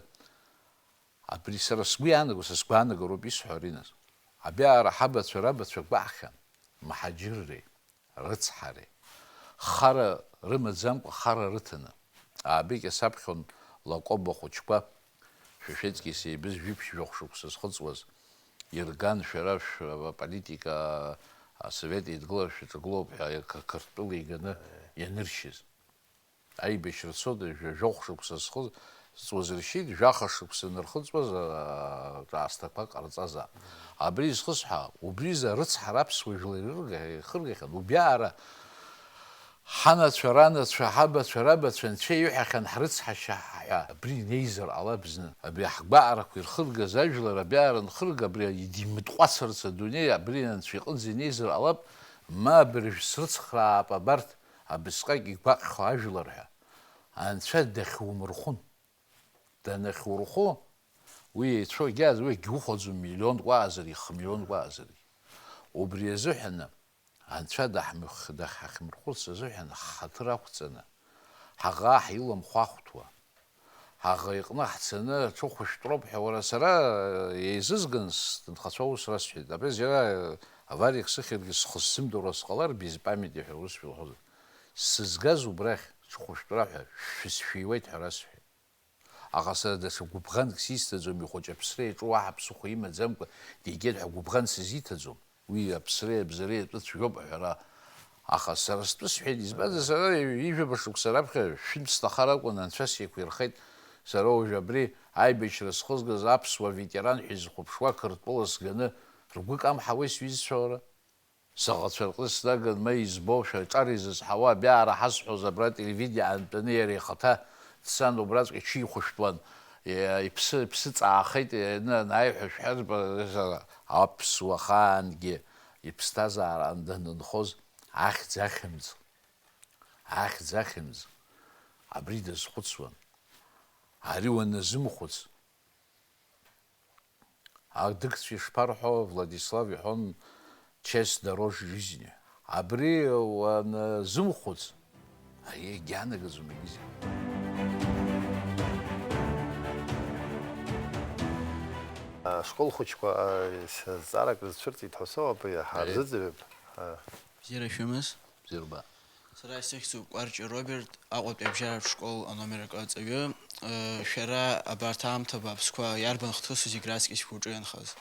абри сара сгәы иаанаго, са сгәаанагароуп исҳәо ари нас. Абиаара ҳабацәа рабацәа гәаҳхьан, мҳаџьырреи, рыцҳареи. Хара, рымаӡамкәа хара рыҭаны. Аабыкьа саԥхьон Лакоба хәыҷқәа, шәа шәеиҵкьыс еибыз жәиԥшь-жәохә шықәса зхыҵуаз, ирган шәара шәаполитика асовет еидгылара шәаҿагылоуп ҳәа қа-, Қырҭтәыла иганы ианыршьыз. Аибашьра цоит, жәа-, жәохә шықәса зхы-, зҵуаз ршьит, жәаха шықәса нырхыҵуаз, аа, ҿаасҭақәак ҟарҵазаап. Абри изхысҳәаап, убризы арыцҳара аԥсуа жәлар ирырга-, ихыргахьан, убриаҟара ҳанацәа, ранацәа, ҳабацәа, рабацәа анцәа иҳәахьан ҳрыцҳашьа ҳәа. Абри инеизар ҟалап зны. Абри ҳгәаҟрақәа ирхыргаз ажәлар абриаҟара анхырга, абри идимытҟәацарц адунеи, абри анцәа иҟынӡа инеизар ҟалап, ма абыржә срыцхраап абарҭ, абысҟак игәаҟхьоу ажәлар ҳәа. Анцәа дахьумырхәын. Данахьурхәу, уи еицәоу егьааз, уи егьухәаӡом, миллионк уаазаргьы, хмиллионк уаазаргьы. Убри азыҳәаны, Анцәа даҳмых-, дахьҳахьмырхәырц азыҳәан ҳхаҭыр ақәҵаны, ҳаӷа ҳиламхәахәҭуа, ҳаӷа иҟны ҳцаны аҽыхәышәтәроуп ҳәа уара сара еизызган, сҭынхацәа ус расҳәеит. Абри зегьы авариак сыхьыргьы схы сзымдыруа сҟалар, без памяти ҳәа ус шәылҳәозар. Сызгаз убрахь, ҽыхәышәтәра ҳәа, шәысшәиуеит ҳәа расҳәеит. Аха сара даҽа гәыбӷанк сисҭаӡом, ихәыҷы аԥсра иаҿу уаҳа ԥсыхәа имаӡамкәа дигеит ҳәа гәыбӷан сызиҭаӡом. Уи аԥсреи абзареи атәы цәгьоуп аҳәара. Аха сара стәы сҳәеит, избанзар, сара ҩажәаба шықәса раԥхьа шәынтә сҭахар акәын, анцәа сеиқәирхеит. Сара уажә абри аибашьра схызгаз аԥсуа ветеран ҳәа изхәаԥшуа Қырҭтәыла сганы ргәы камҳауеи сҩызцәа уара? Саӷацәа рҟны снаган, ма избо, шәаҿар изызҳауа абиаара ҳазҳәоз абра телевидение аантәаны иара ихаҭа дцан, убраҵәҟьа иҽихәышәтәуан, иа-, иԥсы, иԥсы ҵаахеит, иа-, аны анааи ҳәа шәҳәар, ба-, аԥсуа ахаангьы иԥсҭазаара данынхоз ахьӡ ахьымӡӷ, ахьӡ ахьымӡӷ абри дазхәыцуан. Ари уаназымхәыц, Адыгцәа ишԥарҳәо, Владислав иҳәон, честь дороже жизни. Абри уаназымхәыц, аиеи, егьаанагаӡом, егьизеи. Ашкол хәыҷқәа, а, с-, зҵаарак рызцәырҵит ҳәа соуп, аиеи, ҳарзыӡырҩып. А. Бзиара шәымаз. Бзиа рба. Сара исыхьӡуп Кәарҷиа Роберт, Аҟәатәи абжьаратә школ аномер акы аҵаҩы. Э, шәара абарҭ аамҭа бааԥсқәа иарбан хҭысу зегь раҵкьыс шәгәаҿы ианхаз?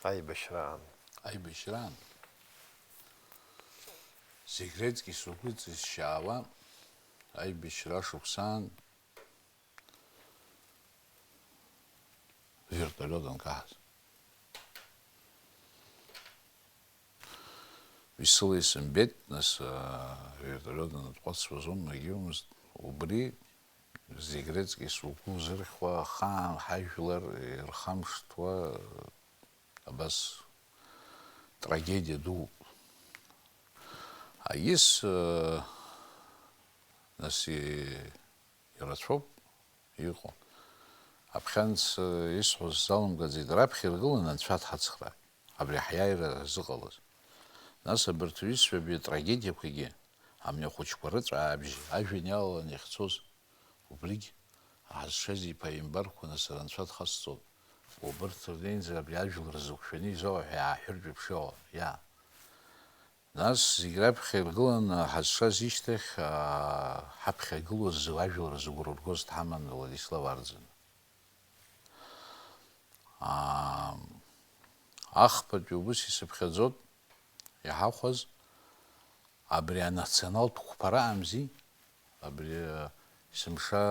Аибашьраан. Аибашьраан. Зегь раҵкьыс угәы ҵызшьаауа аибашьра шықәсаан, вертолиот анкаҳаз. Исыла исымбеит, нас, аа, вертолиот анатҟәацуазом, егьиумызт. Убри зегь рыҵкьыс угәы узырхьуа, ахаан ҳажәлар ирхамышҭуа, абас трагедиа дууп. Аис, аа, нас и-, ирацәоуп иҟоу. Аԥхьанц, э, исҳәоз сзалымгаӡеит, раԥхьа иргыланы анцәа дҳацхраа, абри ҳиааира зыҟалаз. Нас абарҭ ҩызцәа абри атрагедиақәагьы, амҩахәыҷқәа рыҵәаабжьы, ажәҩан иалаланы иахьцоз, убригь ҳазшаз иԥааимбарқәа нас рынцәа дхасҵон. Убырҭ рнеинӡа абри ажәлар зықәшәаны изоуҳәа иааҳәыртә еиԥш иҟоу, иа. Нас зегь раԥхьа иргыланы ҳазшаз ишьҭахь, аа, ҳаԥхьа игылоз зы-, ажәлар зыгәра ргоз дҳаман Владислав Арӡына. Аа, ахԥатәи убыс исыԥхьаӡот иҳахәаз, абри анационалтә қәԥара амзи, абри, а, есымша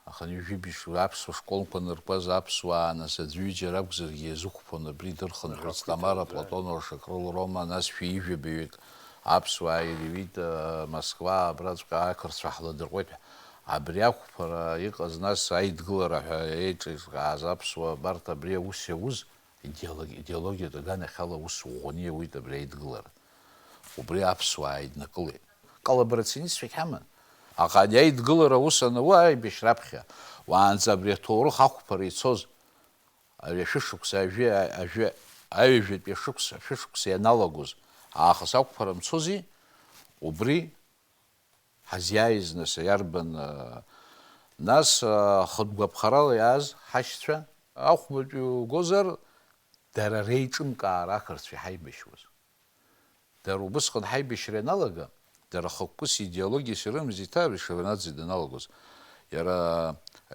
Аха ҩажәи бжь аԥсуа школқәа ныркуаз аԥсуаа, нас, аӡәы-ҩыџьа ракәзаргьы иазықәԥон, абри дырхынҳәырц, рахәҭа, Тамара да. Платонова, Шакрыл Рома, нас шәи ҩажәи баҩык аԥсуаа иреиуеит, э, Москва, абраҵәҟьа ақырҭцәа ҳладырҟәуеит ҳәа. Абри ақәԥара иҟаз, нас, аидгылара ҳәа еиҿызкааз аԥсуаа абарҭ абри аус иауз, идеолог-, идеологиатә аганахьала аус ӷәӷәаны иауеит абри аидгылара. Убри аԥсуаа ааиднакылеит. Коллаборационистцәагь ҳаман. Аха ари аидгылара аус анауа аибашьра аԥхьа, уаанӡа абри аҭоурых ақәԥара ицоз, ари ашәышықәса ажәи, ажәи, аҩажәатәи ашықәса, ашәышықәса ианалагоз аахыс ақәԥара мцози, убри ҳазиааиз, нас, иарбан, а, нас, а, хатә гәаԥхарала иааз ҳашьцәа, ахәбатәи угозар, дара реиҿымкаара ақырҭцәа иҳаибашьуаз. Дара убысҟан ҳаибашьра ианалага, дара хықәкыс идеологиас ирымаз иҭаабеит Шеварднаӡе даналагоз. Иара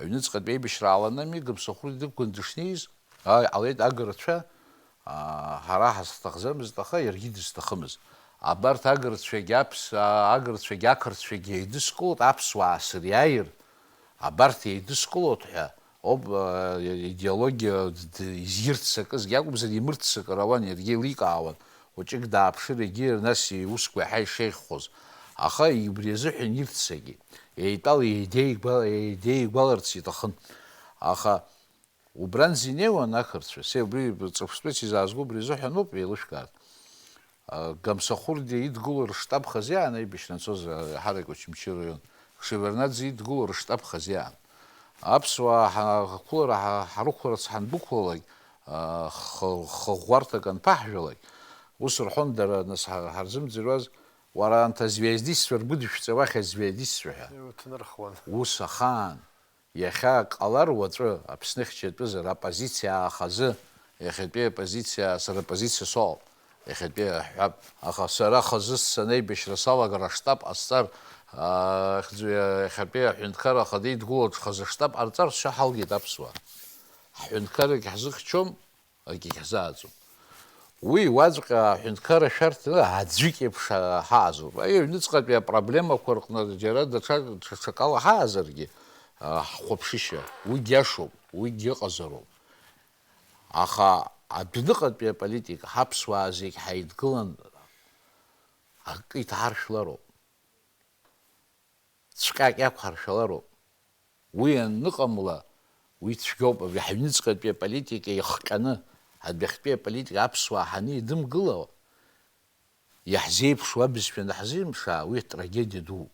аҩныҵҟатәи аибашьра ааланами, Гамсахәыр дықәган дышнеиз, ааи, иҟалеит агырцәа, аа, ҳара ҳазҭахӡамызт, аха иаргьы дызҭахымыз. Абарҭ агырцәагьы аԥс-, аа, агырцәагьы ақырҭцәагьы еидыскылоит, аԥсуаа сыриааир, абарҭ еидыскылоит ҳәа ауп, аа, идеологиа д-, д-, изирццакызгьы акәымзар, имырццакыр ауан, иаргьы еиликаауан. Хәыҷык дааԥшыр, егьи нас иусқәа иаҳа ишеиӷьхоз. Аха убри азыҳәан ирццакит. Еидтәала еидеигәа-, еидеигәаларц иҭахын. Аха убранӡа инеиуан ақырҭцәа. Се убри ҵыԥхтәыс изаазго убри азыҳәаноуп, еилышәкаарц. А, Гамсахәырдиа идгыло рыштаб хазы иаан аибашьра анцоз, а, ҳарак Очамчы раион. Шеварднаӡе идгыло рыштаб хазы иаан. Аԥсуаа ҳа-, ҳақәылара ҳа-, ҳарықәларц ҳандәықәлалак, а, х-, хыӷәӷәарҭак анԥаҳжәалак, ус рҳәон дара, нас ҳа-, ҳарзымӡырҩуаз, уара анҭ азвездистцәа ргәыдышәҵа уахь азвездистцәа ҳәа. Иуҭнырхуан. Ус ахаан. Иахьа ак ҟалар уаҵәы, Аԥсны ихьчатәызар, аппозициаа хазы, иахьатәи аппозициаа, сара аппозициа соуп, иахьатәи аҳәап, аха сара хазы санеибашьра салагар аштаб ҟасҵар, аа, хьӡу-, иахьатәи аҳәынҭқарра ахада идгыло аҽхазы штаб ҟарҵар сшьа ҳалгеит аԥсуаа. Ҳҳәынҭқаррагь ҳзыхьчом, акгьы ҳзааӡом. Уи уаҵәҟьа аҳәынҭқарра шәарҭаны аӡәык еиԥш ҳаазоуп. Аҩныҵҟатәи апроблемақәа рҟны џьара даҽа, ҽа-, ҽакала ҳаазаргьы, а, ҳхәаԥшышьа, уигь иашоуп, уигь ыҟазароуп. Аха адәныҟатәи аполитика ҳаԥсуаа зегь ҳаидгылан акы иҭаҳаршәлароуп. Цәҟьак иақәҳаршәалароуп. Уи аныҟамла, уи цәгьоуп, абри ҳаҩныҵҟатәи аполитика иахҟьаны, адәахьтәи аполитика аԥсуаа ҳанеидымгыла, иаҳзеиԥшу абызшәа анаҳзеимԥшаа, уи трагедиа дууп.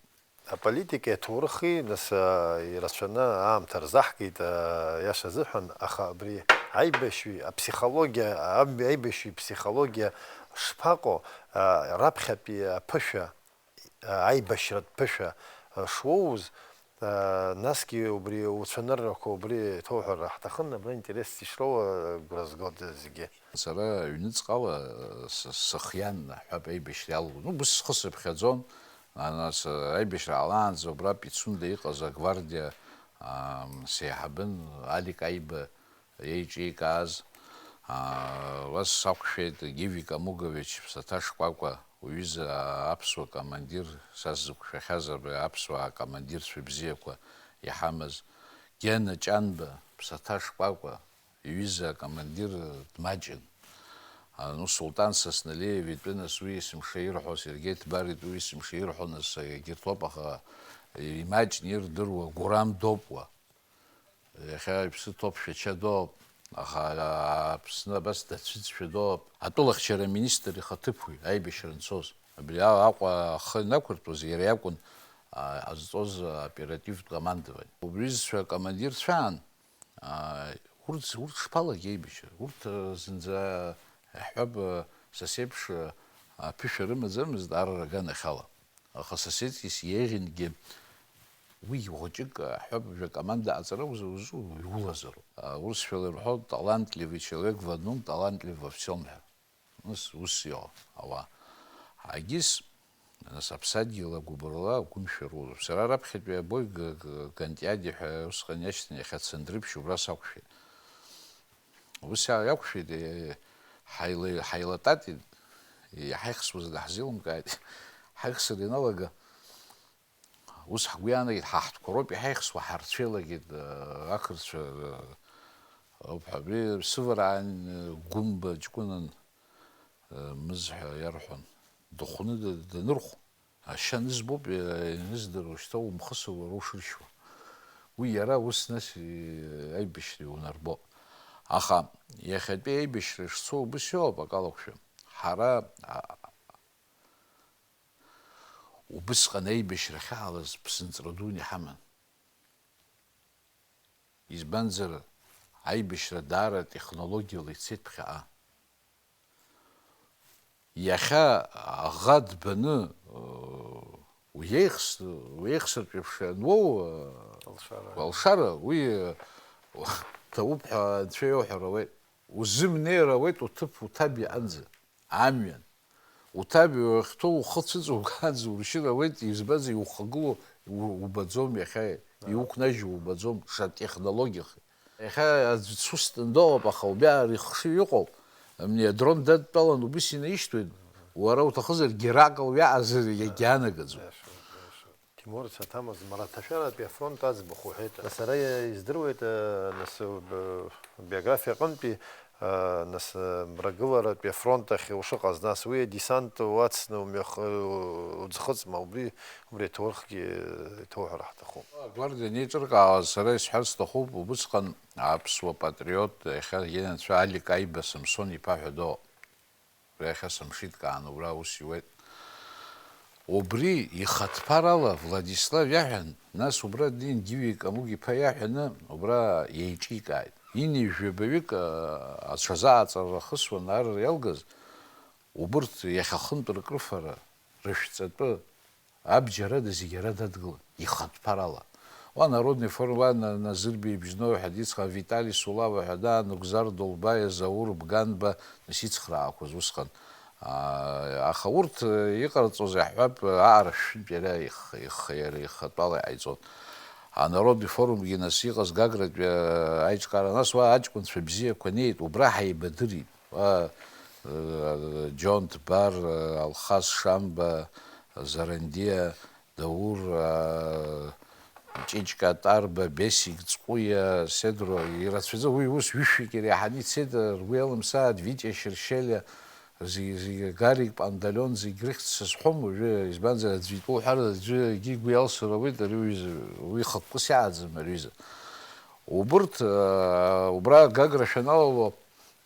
Аполитикеи аҭоурыхи, нас, а, ирацәаны аамҭа рзаҳгеит, а, иаша азыҳәан, аха абри аибашьҩы аԥсихологиа, аб-, аибашьҩы иԥсихологиа шԥаҟоу, а, раԥхьатәи аԥышәа, аибашьратә ԥышәа, а, шуоуз, а, насгьы убри уцәаныррақәа убри иҭоуҳәар ҳҭахын, абра интересс ишроуа агәра згоит зегьы. Сара ҩныҵҟала, а, с-, сыхиан, ҳәап, аибашьра иалгон. Ну, ус схы сыԥхьаӡон, а, нас, а, аибашьра аалаанӡа убра Пицунда иҟаз агвардиа, а, сеиҳабын Алик Аиба еиҿикааз, аа, уа сақәшәеит Гиви Камугович Ԥсаҭа Шкәакәа, уҩыза аԥсуа командир, са сзықәшәахьаз абри аԥсуаа командирцәа бзиақәа иҳамаз, Гена Ҷанба, Ԥсаҭа Шкәакәа, иҩыза акомандир дмаҷын. А, ну, Султан Сасналиев итәы, нас, уи есымша ирҳәо, Сергеи Ҭбар итәы, уи есымша ирҳәо, нас, егьырҭ роуп, аха имаҷны ирдыруа Гурам Допуа. Иахьа иԥсы ҭоуп, Шәача доуп, аха Аԥсны абас дацәыӡшәа доуп. Атәылахьчара аминистр ихаҭыԥуаҩ, аибашьра анцоз. Абри Аҟәа ахы инақәыртәоз иара иакәын, а, ҟазҵоз аоперативтә командование. Убри зцәа акомандирцәаан, а, урҭ, урҭ шԥалагеи аибашьра? Урҭ, а, зынӡа, иаҳҳәап, а, са сеиԥш, а, аԥышәа рымаӡамызт арра аганахьала. Аха Сосецкис иеиӷьынгьы уи хәыҷык, аҳәап, жәа-команда аҵара узы-, узу-, иулазароуп. Урысшәала ирҳәо, талантливый человек в одном, талантлив во всём ҳәа. Ус, ус иҟоуп ауаа. Ҳагьыс, нас, аԥсадгьыл агәыбылра, агәымшәа рулоуп. Сара раԥхьатәи абои г-, г-, Гантиади ҳәа усҟан иашьҭан, иахьа Цандрыԥшь убра сақәшәеит. Ус иа-, иақәшәеит, е, ҳаила-, ҳаилататит, иҳаихсуаз даҳзеилымкааит. Ҳаихсыр ианалага, ус ҳгәы иаанагеит, ҳа ҳтәқәа роуп иҳаихсуа, ҳарцәеилагеит, э, ақырҭцәа, э, ауп ҳәа. Абри Сывараан, э, Гәымба ҷкәынан, э, Мыз ҳәа иарҳәон. Дыхәны д-, данырхә, ашьа нызбоуп, э, ианыздыруа, шьҭа умхысыр уара ушыршьуа. Уи иара ус нас, э, аибашьра иунарбо. Аха иахьатәи аибашьра шцо убыс иоуп, акалақәшәа. Ҳара, а, Убысҟан аибашьра ахьаалаз ԥсынҵра дуны иҳаман. Избанзар, аибашьра даара технологиала ицеит ԥхьаҟа. Иахьа аӷа дбаны, уеихс-, уеихсыртә еиԥш иануоу, Алшара. Алшара, уи ҭабуп ҳәа анцәа иоуҳәар ауеит. Узымнеир ауеит уҭыԥ уҭабиаанӡа, амҩан. Уҭабиа уахьҭоу ухы цәыҵугаанӡа уршьыр ауеит, избанзар, иухагылоу у-, убаӡом иахьа, иуқәнажьу убаӡом, ша технологиахеи. Иахьа аӡә дсусҭан дыҟоуп, аха убриаҟара ихшыҩ иҟоуп. Амни адрон дадтәалан убыс инаишьҭуеит, уара уҭахызар Геракл уиаҟазар иагьаанагаӡом. Ҭемур, саҭамыз, Мраҭашәаратәи афронт аӡбахә уҳәеит. Сара издыруеит, э, нас, э, биографиа аҟынтәи, э, нас, э, мрагыларатәи афронт ахь ушыҟаз, нас уи адесант уацны умҩах-, э, уӡхыҵма, убри, убри аҭоурыхгьы, э, иҭоуҳәар ҳҭахуп. Агвардиа анеиҿыркаауаз сара исҳәарц сҭахуп, убысҟан аԥсуа патриот, иахьа инацәа Алик Аиба Самсон иԥа ҳәа дыҟоуп. Иахьа сымшит, каан убра аус иуеит. Убри ихатә ԥарала Владислав иаҳәан, нас убра Дин Гиви Камугиԥа иаҳәаны убра еиҿикааит. Ини жәабаҩык, а, аҽазааҵара рхысуан арра иалгаз, убырҭ иахьа хынтә ркрыфара, рышәҵатәы, абџьарада зегьы ара дадгылан, ихатә ԥарала. Уа Народный фронт, уа На-, Назырбеи Бжьноу ҳәа дицха, Витали Сулава ҳәа даанагәзар, Долбаиа Заур Бганба, нас ицхраақәаз усҟан. Аа, аха урҭ, э, иҟарҵоз иаҳҳәап, аара шәынтә иара их-, их-, иара ихатәала иҟаиҵон. А Народный форумгьы нас иҟаз Гагратәи, э, аиҿкаара, нас уа аҷкәынцәа бзиақәа неит, убра ҳаибадырит. Уа, э, Џьон Ҭбар, э, Алхас Шамба, Зарандиа, Даур, аа, Ҷыҷка Тарба, Бесик Ҵҟәиа, Седро, ирацәаӡа, уи ус ҩышәҩык иреиҳаны ицеит, ргәы иалымсааит, Витиа Шьыршьелиа, зегь, зегь, Гарик Панталион, зегь рыхьӡ сызҳәом уажәы, избанзар, аӡәы итәы уҳәар, аӡәы егьи игәы иалсыр ауеит, ари уҩыза, уи хықәкыс иааӡам, ари ҩыза. Убырҭ, аа, убра Гагра шәаналало,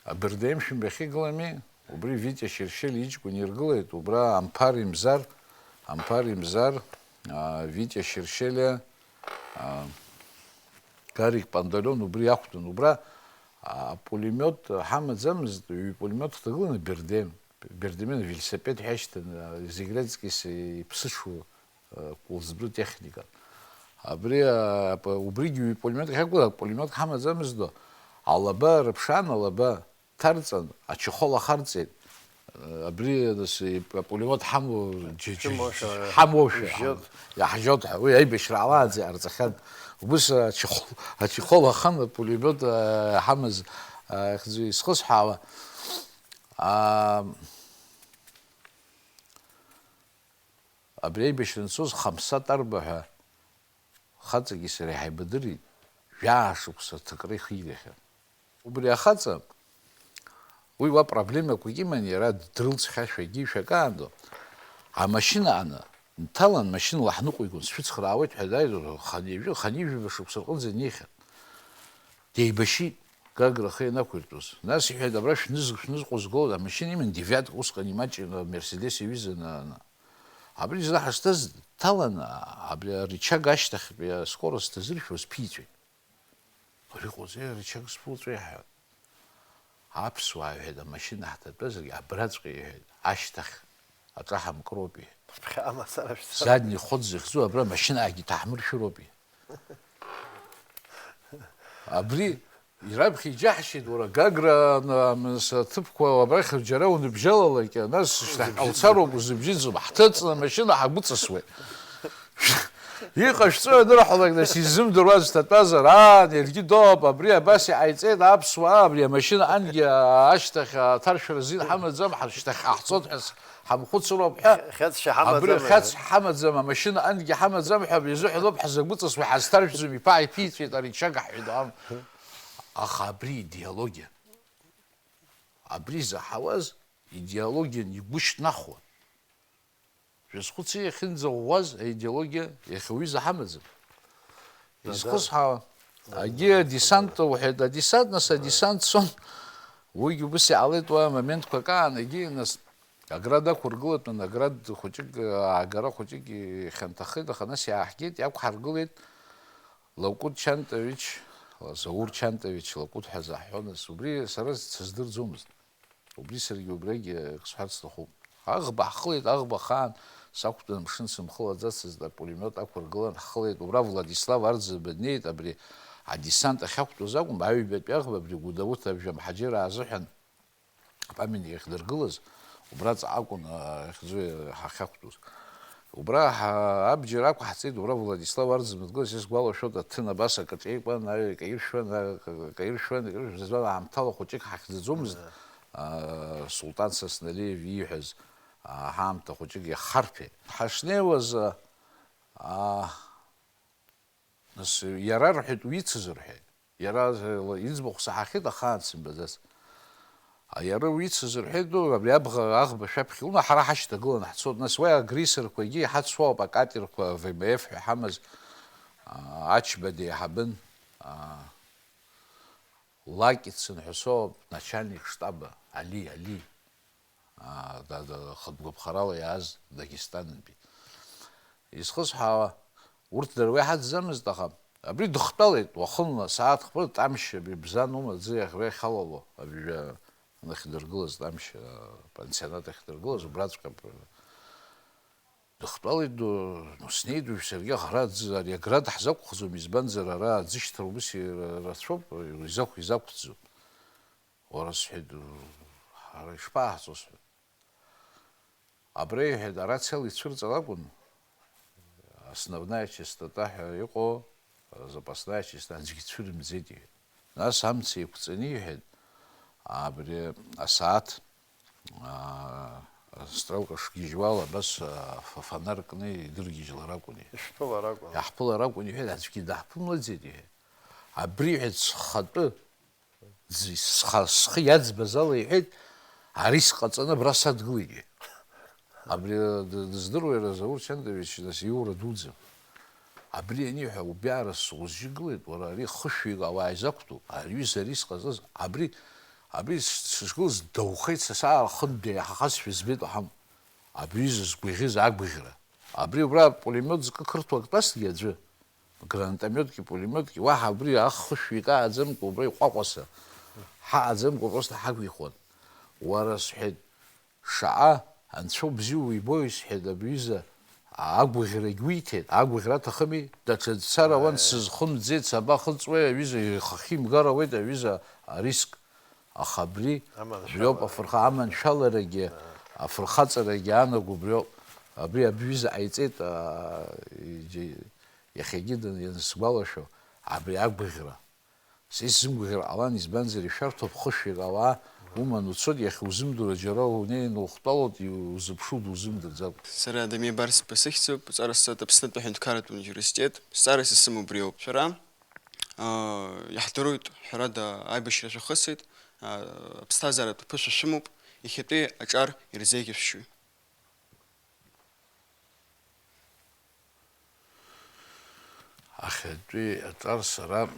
Абырдеимшәымба иахьыгылами, убри Витиа Шьыршьелиа иҷкәын иргылеит, убра Амԥар Имзар, Амԥар Имзар, аа, Витиа Шьыршьелиа, аа, Гарик Панталион убри иақәтәан. Убра, аа, апулемиот ҳамаӡамызт, ҩ-пулемиот ҳҭагылан Бердем, Бердемен велосипед ҳәа ишьҭан, аа, зегь раҵкьыс иԥсыҽу, э, кәылӡбры техникан. Абри, э, ап-, убригьы ҩ-пулемиотк ахьакәыз, апулемиотк ҳамаӡамызт, алаба рыԥшаан, алаба ҭарҵан, ачехол ахарҵеит. Э, абри, нас, и-, апулемиот ҳамоу, џьа-, џьа-, ҳамоушәа, ҳамоушәа, ҳамоушәа, иаҳжьот. Иаҳжьот ҳәа, уи аибашьра ала аӡы иҟарҵахьан. Убыс ачехол, ачехол ахан апулемиот, э, ҳамаз, э, ихьӡ-, исхысҳәаауа. Аа, Абри аибашьра анцоз Хамсат Арба ҳәа хаҵаки сареи ҳаибадырит, жәаа шықәса ҭакра ихигахьан. Убри ахаҵа, уи уа проблемақәак иман, иара дрылҵхьашәагьы ишәакаанӡа, амашьына аны дҭалан, машьынала ҳныҟәигон, сшәыцхраауеит ҳәа дааит, ханижәи-, ханижәаба шықәса рҟынӡа днеихьан. Деибашьит, Гагра ахы ианақәиртәоз. Нас иҳәеит, абра шәныз-, шәнызқәа згоз, амашьына иман, девиатка, усҟан имаҷын, Мерседес иҩыза ана-, ана. Абри зны ҳашҭаз дҭаланы, абри арычаг ашьҭахьтәи аскорост дазыршәуаз ԥиҵәеит. Ари ҟоҵеи арычаг сԥуҵәеи ҳәа. Аԥсуаа, иҳәеит, амашьына ҳҭатәазаргьы абраҵәҟьа, иҳәеит, ашьҭахь аҿаҳамкыроуп, иҳәеит. Ԥхьа амацара шәцара. Задний ход захьӡу абра амашьынаагьы ҭаҳмыршәыроуп, иҳәеит. Абри ираԥхьа иџьаҳшьеит, уара, Гагра, ан-, ан-, аҭыԥқәа абрахь џьара уныбжьалалак, нас шьҭахьҟа уцароуп, узыбжьыӡом, ҳҭыҵны амашьына ҳагәыҵысуеит. Иҟашәҵои анырҳәалак, нас изымдыруаз дҭатәазар, аа, иаргьы доуп, абри абас иҟаиҵеит аԥсуаа, абри амашьына ангьы ашьҭахь аҭаршәра азин ҳамаӡам, ҳа-, шьҭахь ҳаҳцоит ҳәа с-, ҳамхәыцроуп ҳәа. Хьаҵшьа ҳамаӡам. Абри хьаҵшьа ҳамаӡам, амашьына ангьы ҳамаӡам ҳәа изыҳәан ауп ҳзагәыҵысуа, ҳазҭаршәӡом, иԥа иԥиҵәеит, арычаг ҳҳәеит, аха абри идеологиан. Абри заҳауаз идеологиан игәышьҭнахуан. Шәазхәыци, иахьынӡаӷәӷәаз аидеологиа иахьа уҩыза ҳамаӡам. Изхысҳәаауа, агьи адесант уҳәеит, адесант, нас, адесант цон. Уигьы убыс иҟалеит уа амоментқәа акаан, егьи, нас, Аград ақәыргылатәын, Аград хәыҷык, аагара хәыҷык ихьанҭахеит, аха нас иааҳгеит, иақәҳаргылеит Лакәыт Чантович, Заур Чантович Лакәыт ҳәа заҳҳәон, нас, убри сара сыздырӡомызт. Убри саргьы убригь акы сҳәарц сҭахуп. Аӷба ҳхылеит, аӷба ахаан сақәтәан, амшын сымхылаӡацызт, апулемиот ақәыргылан ҳхылеит. Убра Владислав Арӡынба днеит, абри адесант ахьақәтәоз акәым, аҩбатәи аӷба, абри Гәдоуҭа абжьамҳаџьыр аазыҳәан апамиатник ахьдыргылаз, Убраҵәҟьа акәын, а, иахьӡу ҳахьақәтәоз. Убра ҳа-, абџьар ақәҳҵеит, убра Владислав Арӡынба дгылан, сгәалашәоит, аҭын абас акаҿеикуан, аҩ-, акаиршәуан, а-, акаиршәуан, акаиршәуан, аамҭала хәыҷык ҳахьӡаӡомызт, Ага. а, Султан Сасналиев ииҳәаз, а, ҳаамҭа хәыҷык иахарҭәеит. Ҳашнеиуаз, а, а, Нас иара рҳәеит, уицыз рҳәеит. Иара, э, иӡбахә саҳахьеит, ахаан сымбаӡац. А, иара уицыз рҳәеит, ду, абри абӷа, аӷба шәаԥхьа уна, ҳара ҳашьҭагыланы ҳцот. Нас уи агрессорқәагьы иҳацуоуп, акатерқәа В М Ф ҳәа иҳамаз, а, Ачба деиҳабын, а, Лакицын ҳәа соуп, начальник штаба, Али, Али. Аа, да, да, хатә гәаԥхарала иааз Дагестанынтәи. Изхысҳәаауа, урҭ дара уи ҳаӡӡамызт, аха абри дыхтәалеит уахынла, сааҭ хԥа, Тамшь абри Бзанума аӡы иаӷьра иахьалало, абжьа анахьдыргылаз Тамшь, а, пансионат ахьдыргылаз, убраҵәҟьа дыхтәалеит, ду, ну, снеит, уажә саргьы аӷра аӡы, ари аград ҳзақәхӡом, избанзар, ара аӡышьҭра ус ира-, рацәоуп, изақә-, изақәӡом. Уара, сҳәеит, ҳара ишԥааҳҵо, сҳәеит. Абра, иҳәеит, арациала ицәырҵыр акәын, основная частота ҳәа иҟоу, запасная частота, аӡәгьы цәырымӡеит, иҳәеит. Нас амца еиқәҵаны, иҳәеит, абри асааҭ, аа, астрелка шгьежьуала, абас, аа, фа-, фонар кны идыргьежьлар акәын, иҳәеит. Ишәԥылар акәын. Иаҳԥылар акәын, иҳәеит, аӡәгьы даҳԥымлаӡеит, иҳәеит. Абри, иҳәеит, схатәы Ӡ-, сха-, схы иаӡбаз ала иҳәеит, ари сҟаҵаны абра садгылеит, иҳәеит. Абри д-, дыздыруеи, Заур Чандович, нас иура дуӡӡам. Абри аниҳәа, убиаара сузжьы гылеит, уара, ари хышәҩык ауаа изақәтәоуп, аҩыза ари сҟазаз, абри, абри с-, сышгылаз даухеит, са саара хынтә деиҳахазшәа збеит уҳамоуп. Абри изызгәаӷьыз агәаӷьра. Абри убра пулемиот зкы қырҭуа ак тәазҭгьы аӡәы, гранатомиотки, пулемиотки, уаҳа абри ахышә икааӡамкәа, убра иҟәаҟәаса ҳаҟаӡамкәа просто ҳақәихуан. Уара, сҳәеит, шаҟа анцәа убзиоу уибои, сҳәеит, абри изы агәаӷьрагь уиҭеит, агәаӷьра аҭахыми, даҽа дцар ауан, Аиеи. Сызхымӡеит, сабахыҵуеи, аҩыза ихахьы имгар ауеит, аҩыза ариск. Аха абри, Аманшәаларагьы. Абриоуп афырха-, аманшәаларагьы, Ааи. Афырхаҵарагьы аанаго убриоуп. Абри абҩыза ҟаиҵеит, аа, иџьа-, иахьагьы дан-, иансгәалашәо, абри агәаӷьра. Са исзымгәаӷьыр ҟалан, избанзар, ишәарҭоуп хышәҩык ауаа уман уцоит, иахьузымдыруа џьара унеины ухтәалоит, иузыԥшу дузымдырӡакәа. Сара Дамеи Барсба сыхьӡуп, ҵара сҵоит Аԥснытәи аҳәынҭқарратә университет, сҵара са сымоуп убриоуп. Шәара? Аа, иаҳдыруеит, ҳәарада, аибашьра шәахысит, аа, аԥсҭазааратә ԥышәа шәымоуп, иахьатәи аҿар ирзеиӷьасшьои? Ахьатәи аҿар сара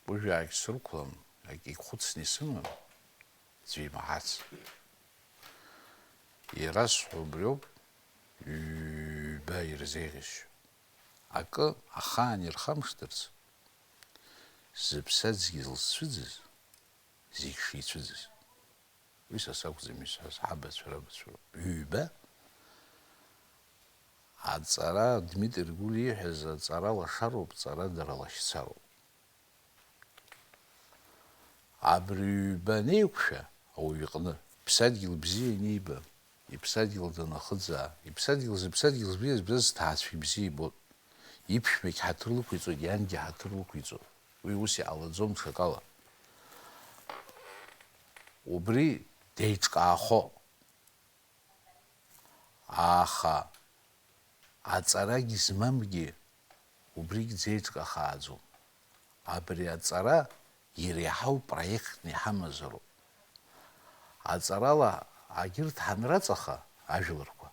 ужәаагь срықәлам, акгьы хәыцны исымам, аӡәы имаҳац. Иара сҳәо убриоуп, ҩба ирзеиӷьасшьо. Акы ахаан ирхамышҭырц, зыԥсадгьыл зцәыӡыз, зегь шицәыӡыз. Уи са сакәӡам исҳәаз, ҳабацәа рабацәа роуп. Ҩба, аҵара, Дмитри Ргәыли ииҳәаз, аҵара лашароуп, ҵара дара лашьцароуп. Абри ҩба анеиқәшәа ауаҩ иҟны, иԥсадгьыл бзиа аниба, иԥсадгьыл данахыӡаа, иԥсадгьыл, зыԥсадгьыл збиа збаз ҭаацәа ибзиа ибоит. Иԥшәмагь ҳаҭыр лықәиҵоит, иангьы ҳаҭыр лықәиҵоит. Уи ус иҟалаӡом ҽакала. Убри деиҿкаахо. Аха аҵарагь змамгьы убригь дзеиҿкаахааӡом. Абри аҵара иреиҳау проектны иҳамазароуп. Аҵарала агьырҭ ҳанраҵаха ажәларқәа,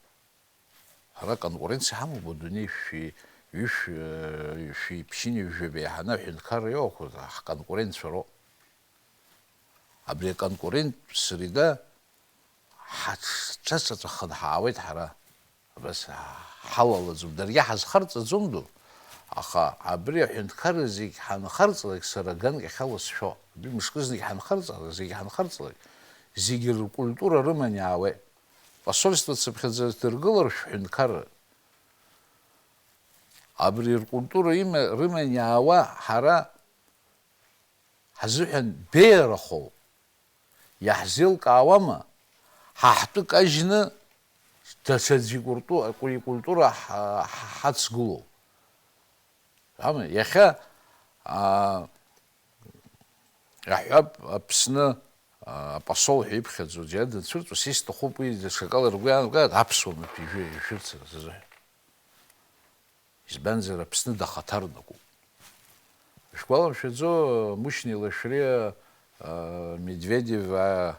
ҳара конкуренциа ҳамоуп, адунеи шәи, ҩышә-, шәи ԥшьынҩажәа беиҳаны аҳәынҭқарра иоуқәа ҳконкурентцәа роуп. Абри аконкурент среда ҳаҽҽаҵәахын ҳаауеит ҳара. Абас ҳалалаӡом. Даргьы ҳазхарҵаӡом ду. Аха абри аҳәынҭқарра зегь ҳанхарҵлак, сара ганк иахьала сшәо. Абри мышкы знык ҳанхарҵлак, зегь ҳанхарҵлак, зегь ркультура рыман иаауеит. Посольство цыԥхьаӡа дыргылар шәҳәынҭқарра. Абри ркультура има-, рыман иаауа ҳара ҳазыҳәан беиарахоу, иаҳзеилкаауама, Ҳа ҳтәы кажьны, даҽаӡә икульту-, икультура ҳа-, ҳа-, ҳацгылоу. Ами, иахьа, аа, иаҳҳәап, Аԥсны, аа, апосол ҳәа иԥхьаӡо џьара данцәырҵуа, са исҭахуп уи даҽакала ргәы иаанагоит, аԥсуа маҭәа ижәы-, ижәырцара сазыҳәа. Избанзар, Аԥсны дахаҭарнакуп. Шәгәаламшәаӡо, Мушьни Лашәриа, аа, Медведев, аа,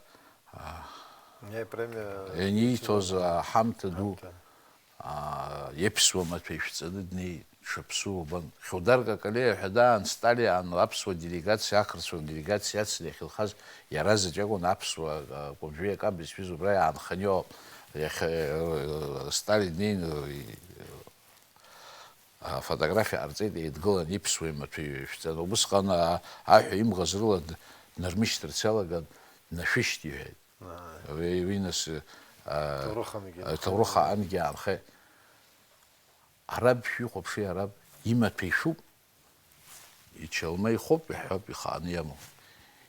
аа, Иа премиа ианииҭоз аҳамҭа ду, ҳамҭа. Аа, иаԥсуа маҭәа ишәҵаны днеит, дшаԥсуа убан. Хьудар Какалиа ҳәа даан, Сталин аԥсуа делегациа, ақырҭцәа рделегациа иацны иахьынхаз иара заҵә акәын аԥсуа, а, кәымжәи акы абызшәа убра иаанханы иоуп. Иахьа, э, Сталин днеины, э, афотографиа ҟарҵеит, еидгылан иԥсуа имаҭәа ишәҵаны. Убысҟан, а, аҳәа имӷаз рыла д-, днармышьҭырц иалаган, днашәышьҭ иҳәеит. Ааи. Уи, уи нас, а, Ҭоурых амгьы а, ҭоурых аангьы аанхеит. Араб шәихәаԥши, араб имаҭәа ишәуп, ичалма ихоуп, иҳәап, ихааны иамоу.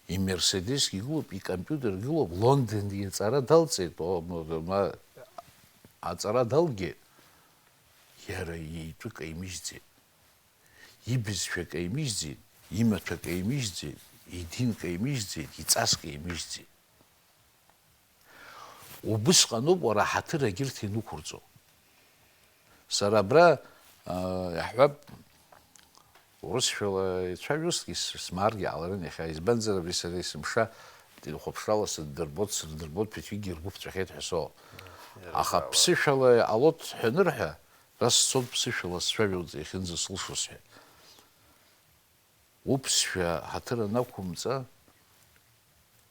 Имерседесгьы гылоуп, икомпиутергьы гылоуп, Лондонгьы аҵара далҵеит, о, ма, ма, аҵара далгеит. Иара итәы каимыжьӡеит. Ибызшәа каимыжьӡеит, имаҭәа каимыжьӡеит, идин каимыжьӡеит, иҵас каимыжьӡеит. Убысҟаноуп уара аҳаҭыр агьырҭ инықәырҵо. Сара абра, аа, иаҳҳәап, урысшәала ицәажәозҭгьы с-, смааргьы ҟаларын иахьа, избанзар, абри сара есымша телехәаԥшрала сыддырбоит, сырдырбоит, ԥыҭҩыкгьы ргәы ԥҵәахьеит ҳәа соуп. Аха ԥсышәала иҟалоит ҳәа анырҳәа, ара сцон ԥсышәала сцәажәоит иахьынӡасылшо сҳәеит. Уԥсшәа ҳаҭыр анақәымҵа,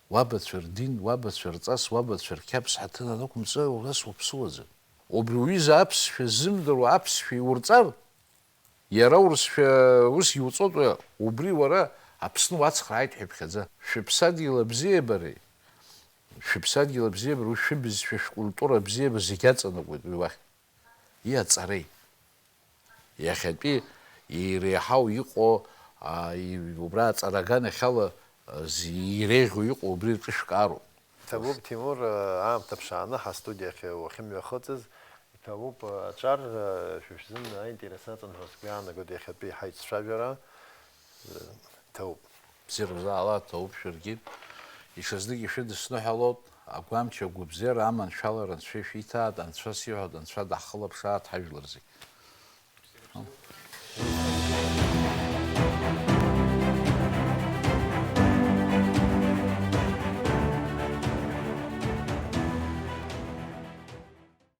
уабацәа рдин, уабацәа рҵас, уабацәа рқьабз ҳаҭыр анақәымҵа, убас уаԥсуаӡам. Убри уҩыза аԥсшәа ззымдыруа аԥсшәа иурҵар, иара урысшәа ус иуҵоит, убри уара Аԥсны уацхрааит ҳәа иԥхьаӡа. Шәыԥсадгьыл абзиабареи, шәыԥсадгьыл абзиабареи, уи шәыбызшәа, шәкультура абзиабара зегь аҵанакуеит уи уахь. Иаҵареи. Иахьатәи иреиҳау иҟоу, а, и-, убра аҵара аганахьала, а, зи-, иреиӷьу иҟоу убри рҿышәкаароуп. Ҭабуп, Ҭемур, аамҭа ԥшааны ҳастудиахь уахьымҩахыҵыз, иҭабуп, аҿар, шәа шәзын аинтерес аҵан ҳәа сгәы иаанагоит иахьатәи ҳаиццәажәара. Ҭабуп. Бзиара бзаала, ҭабуп шәаргьы. Иҽазнык ишәыдысныҳәалоит, агәамч агәыбзиара аманшәалара Анцәа ишәиҭааит, Анцәа сиҳәоит, Анцәа даҳхылаԥшааит ҳажәлар зегь.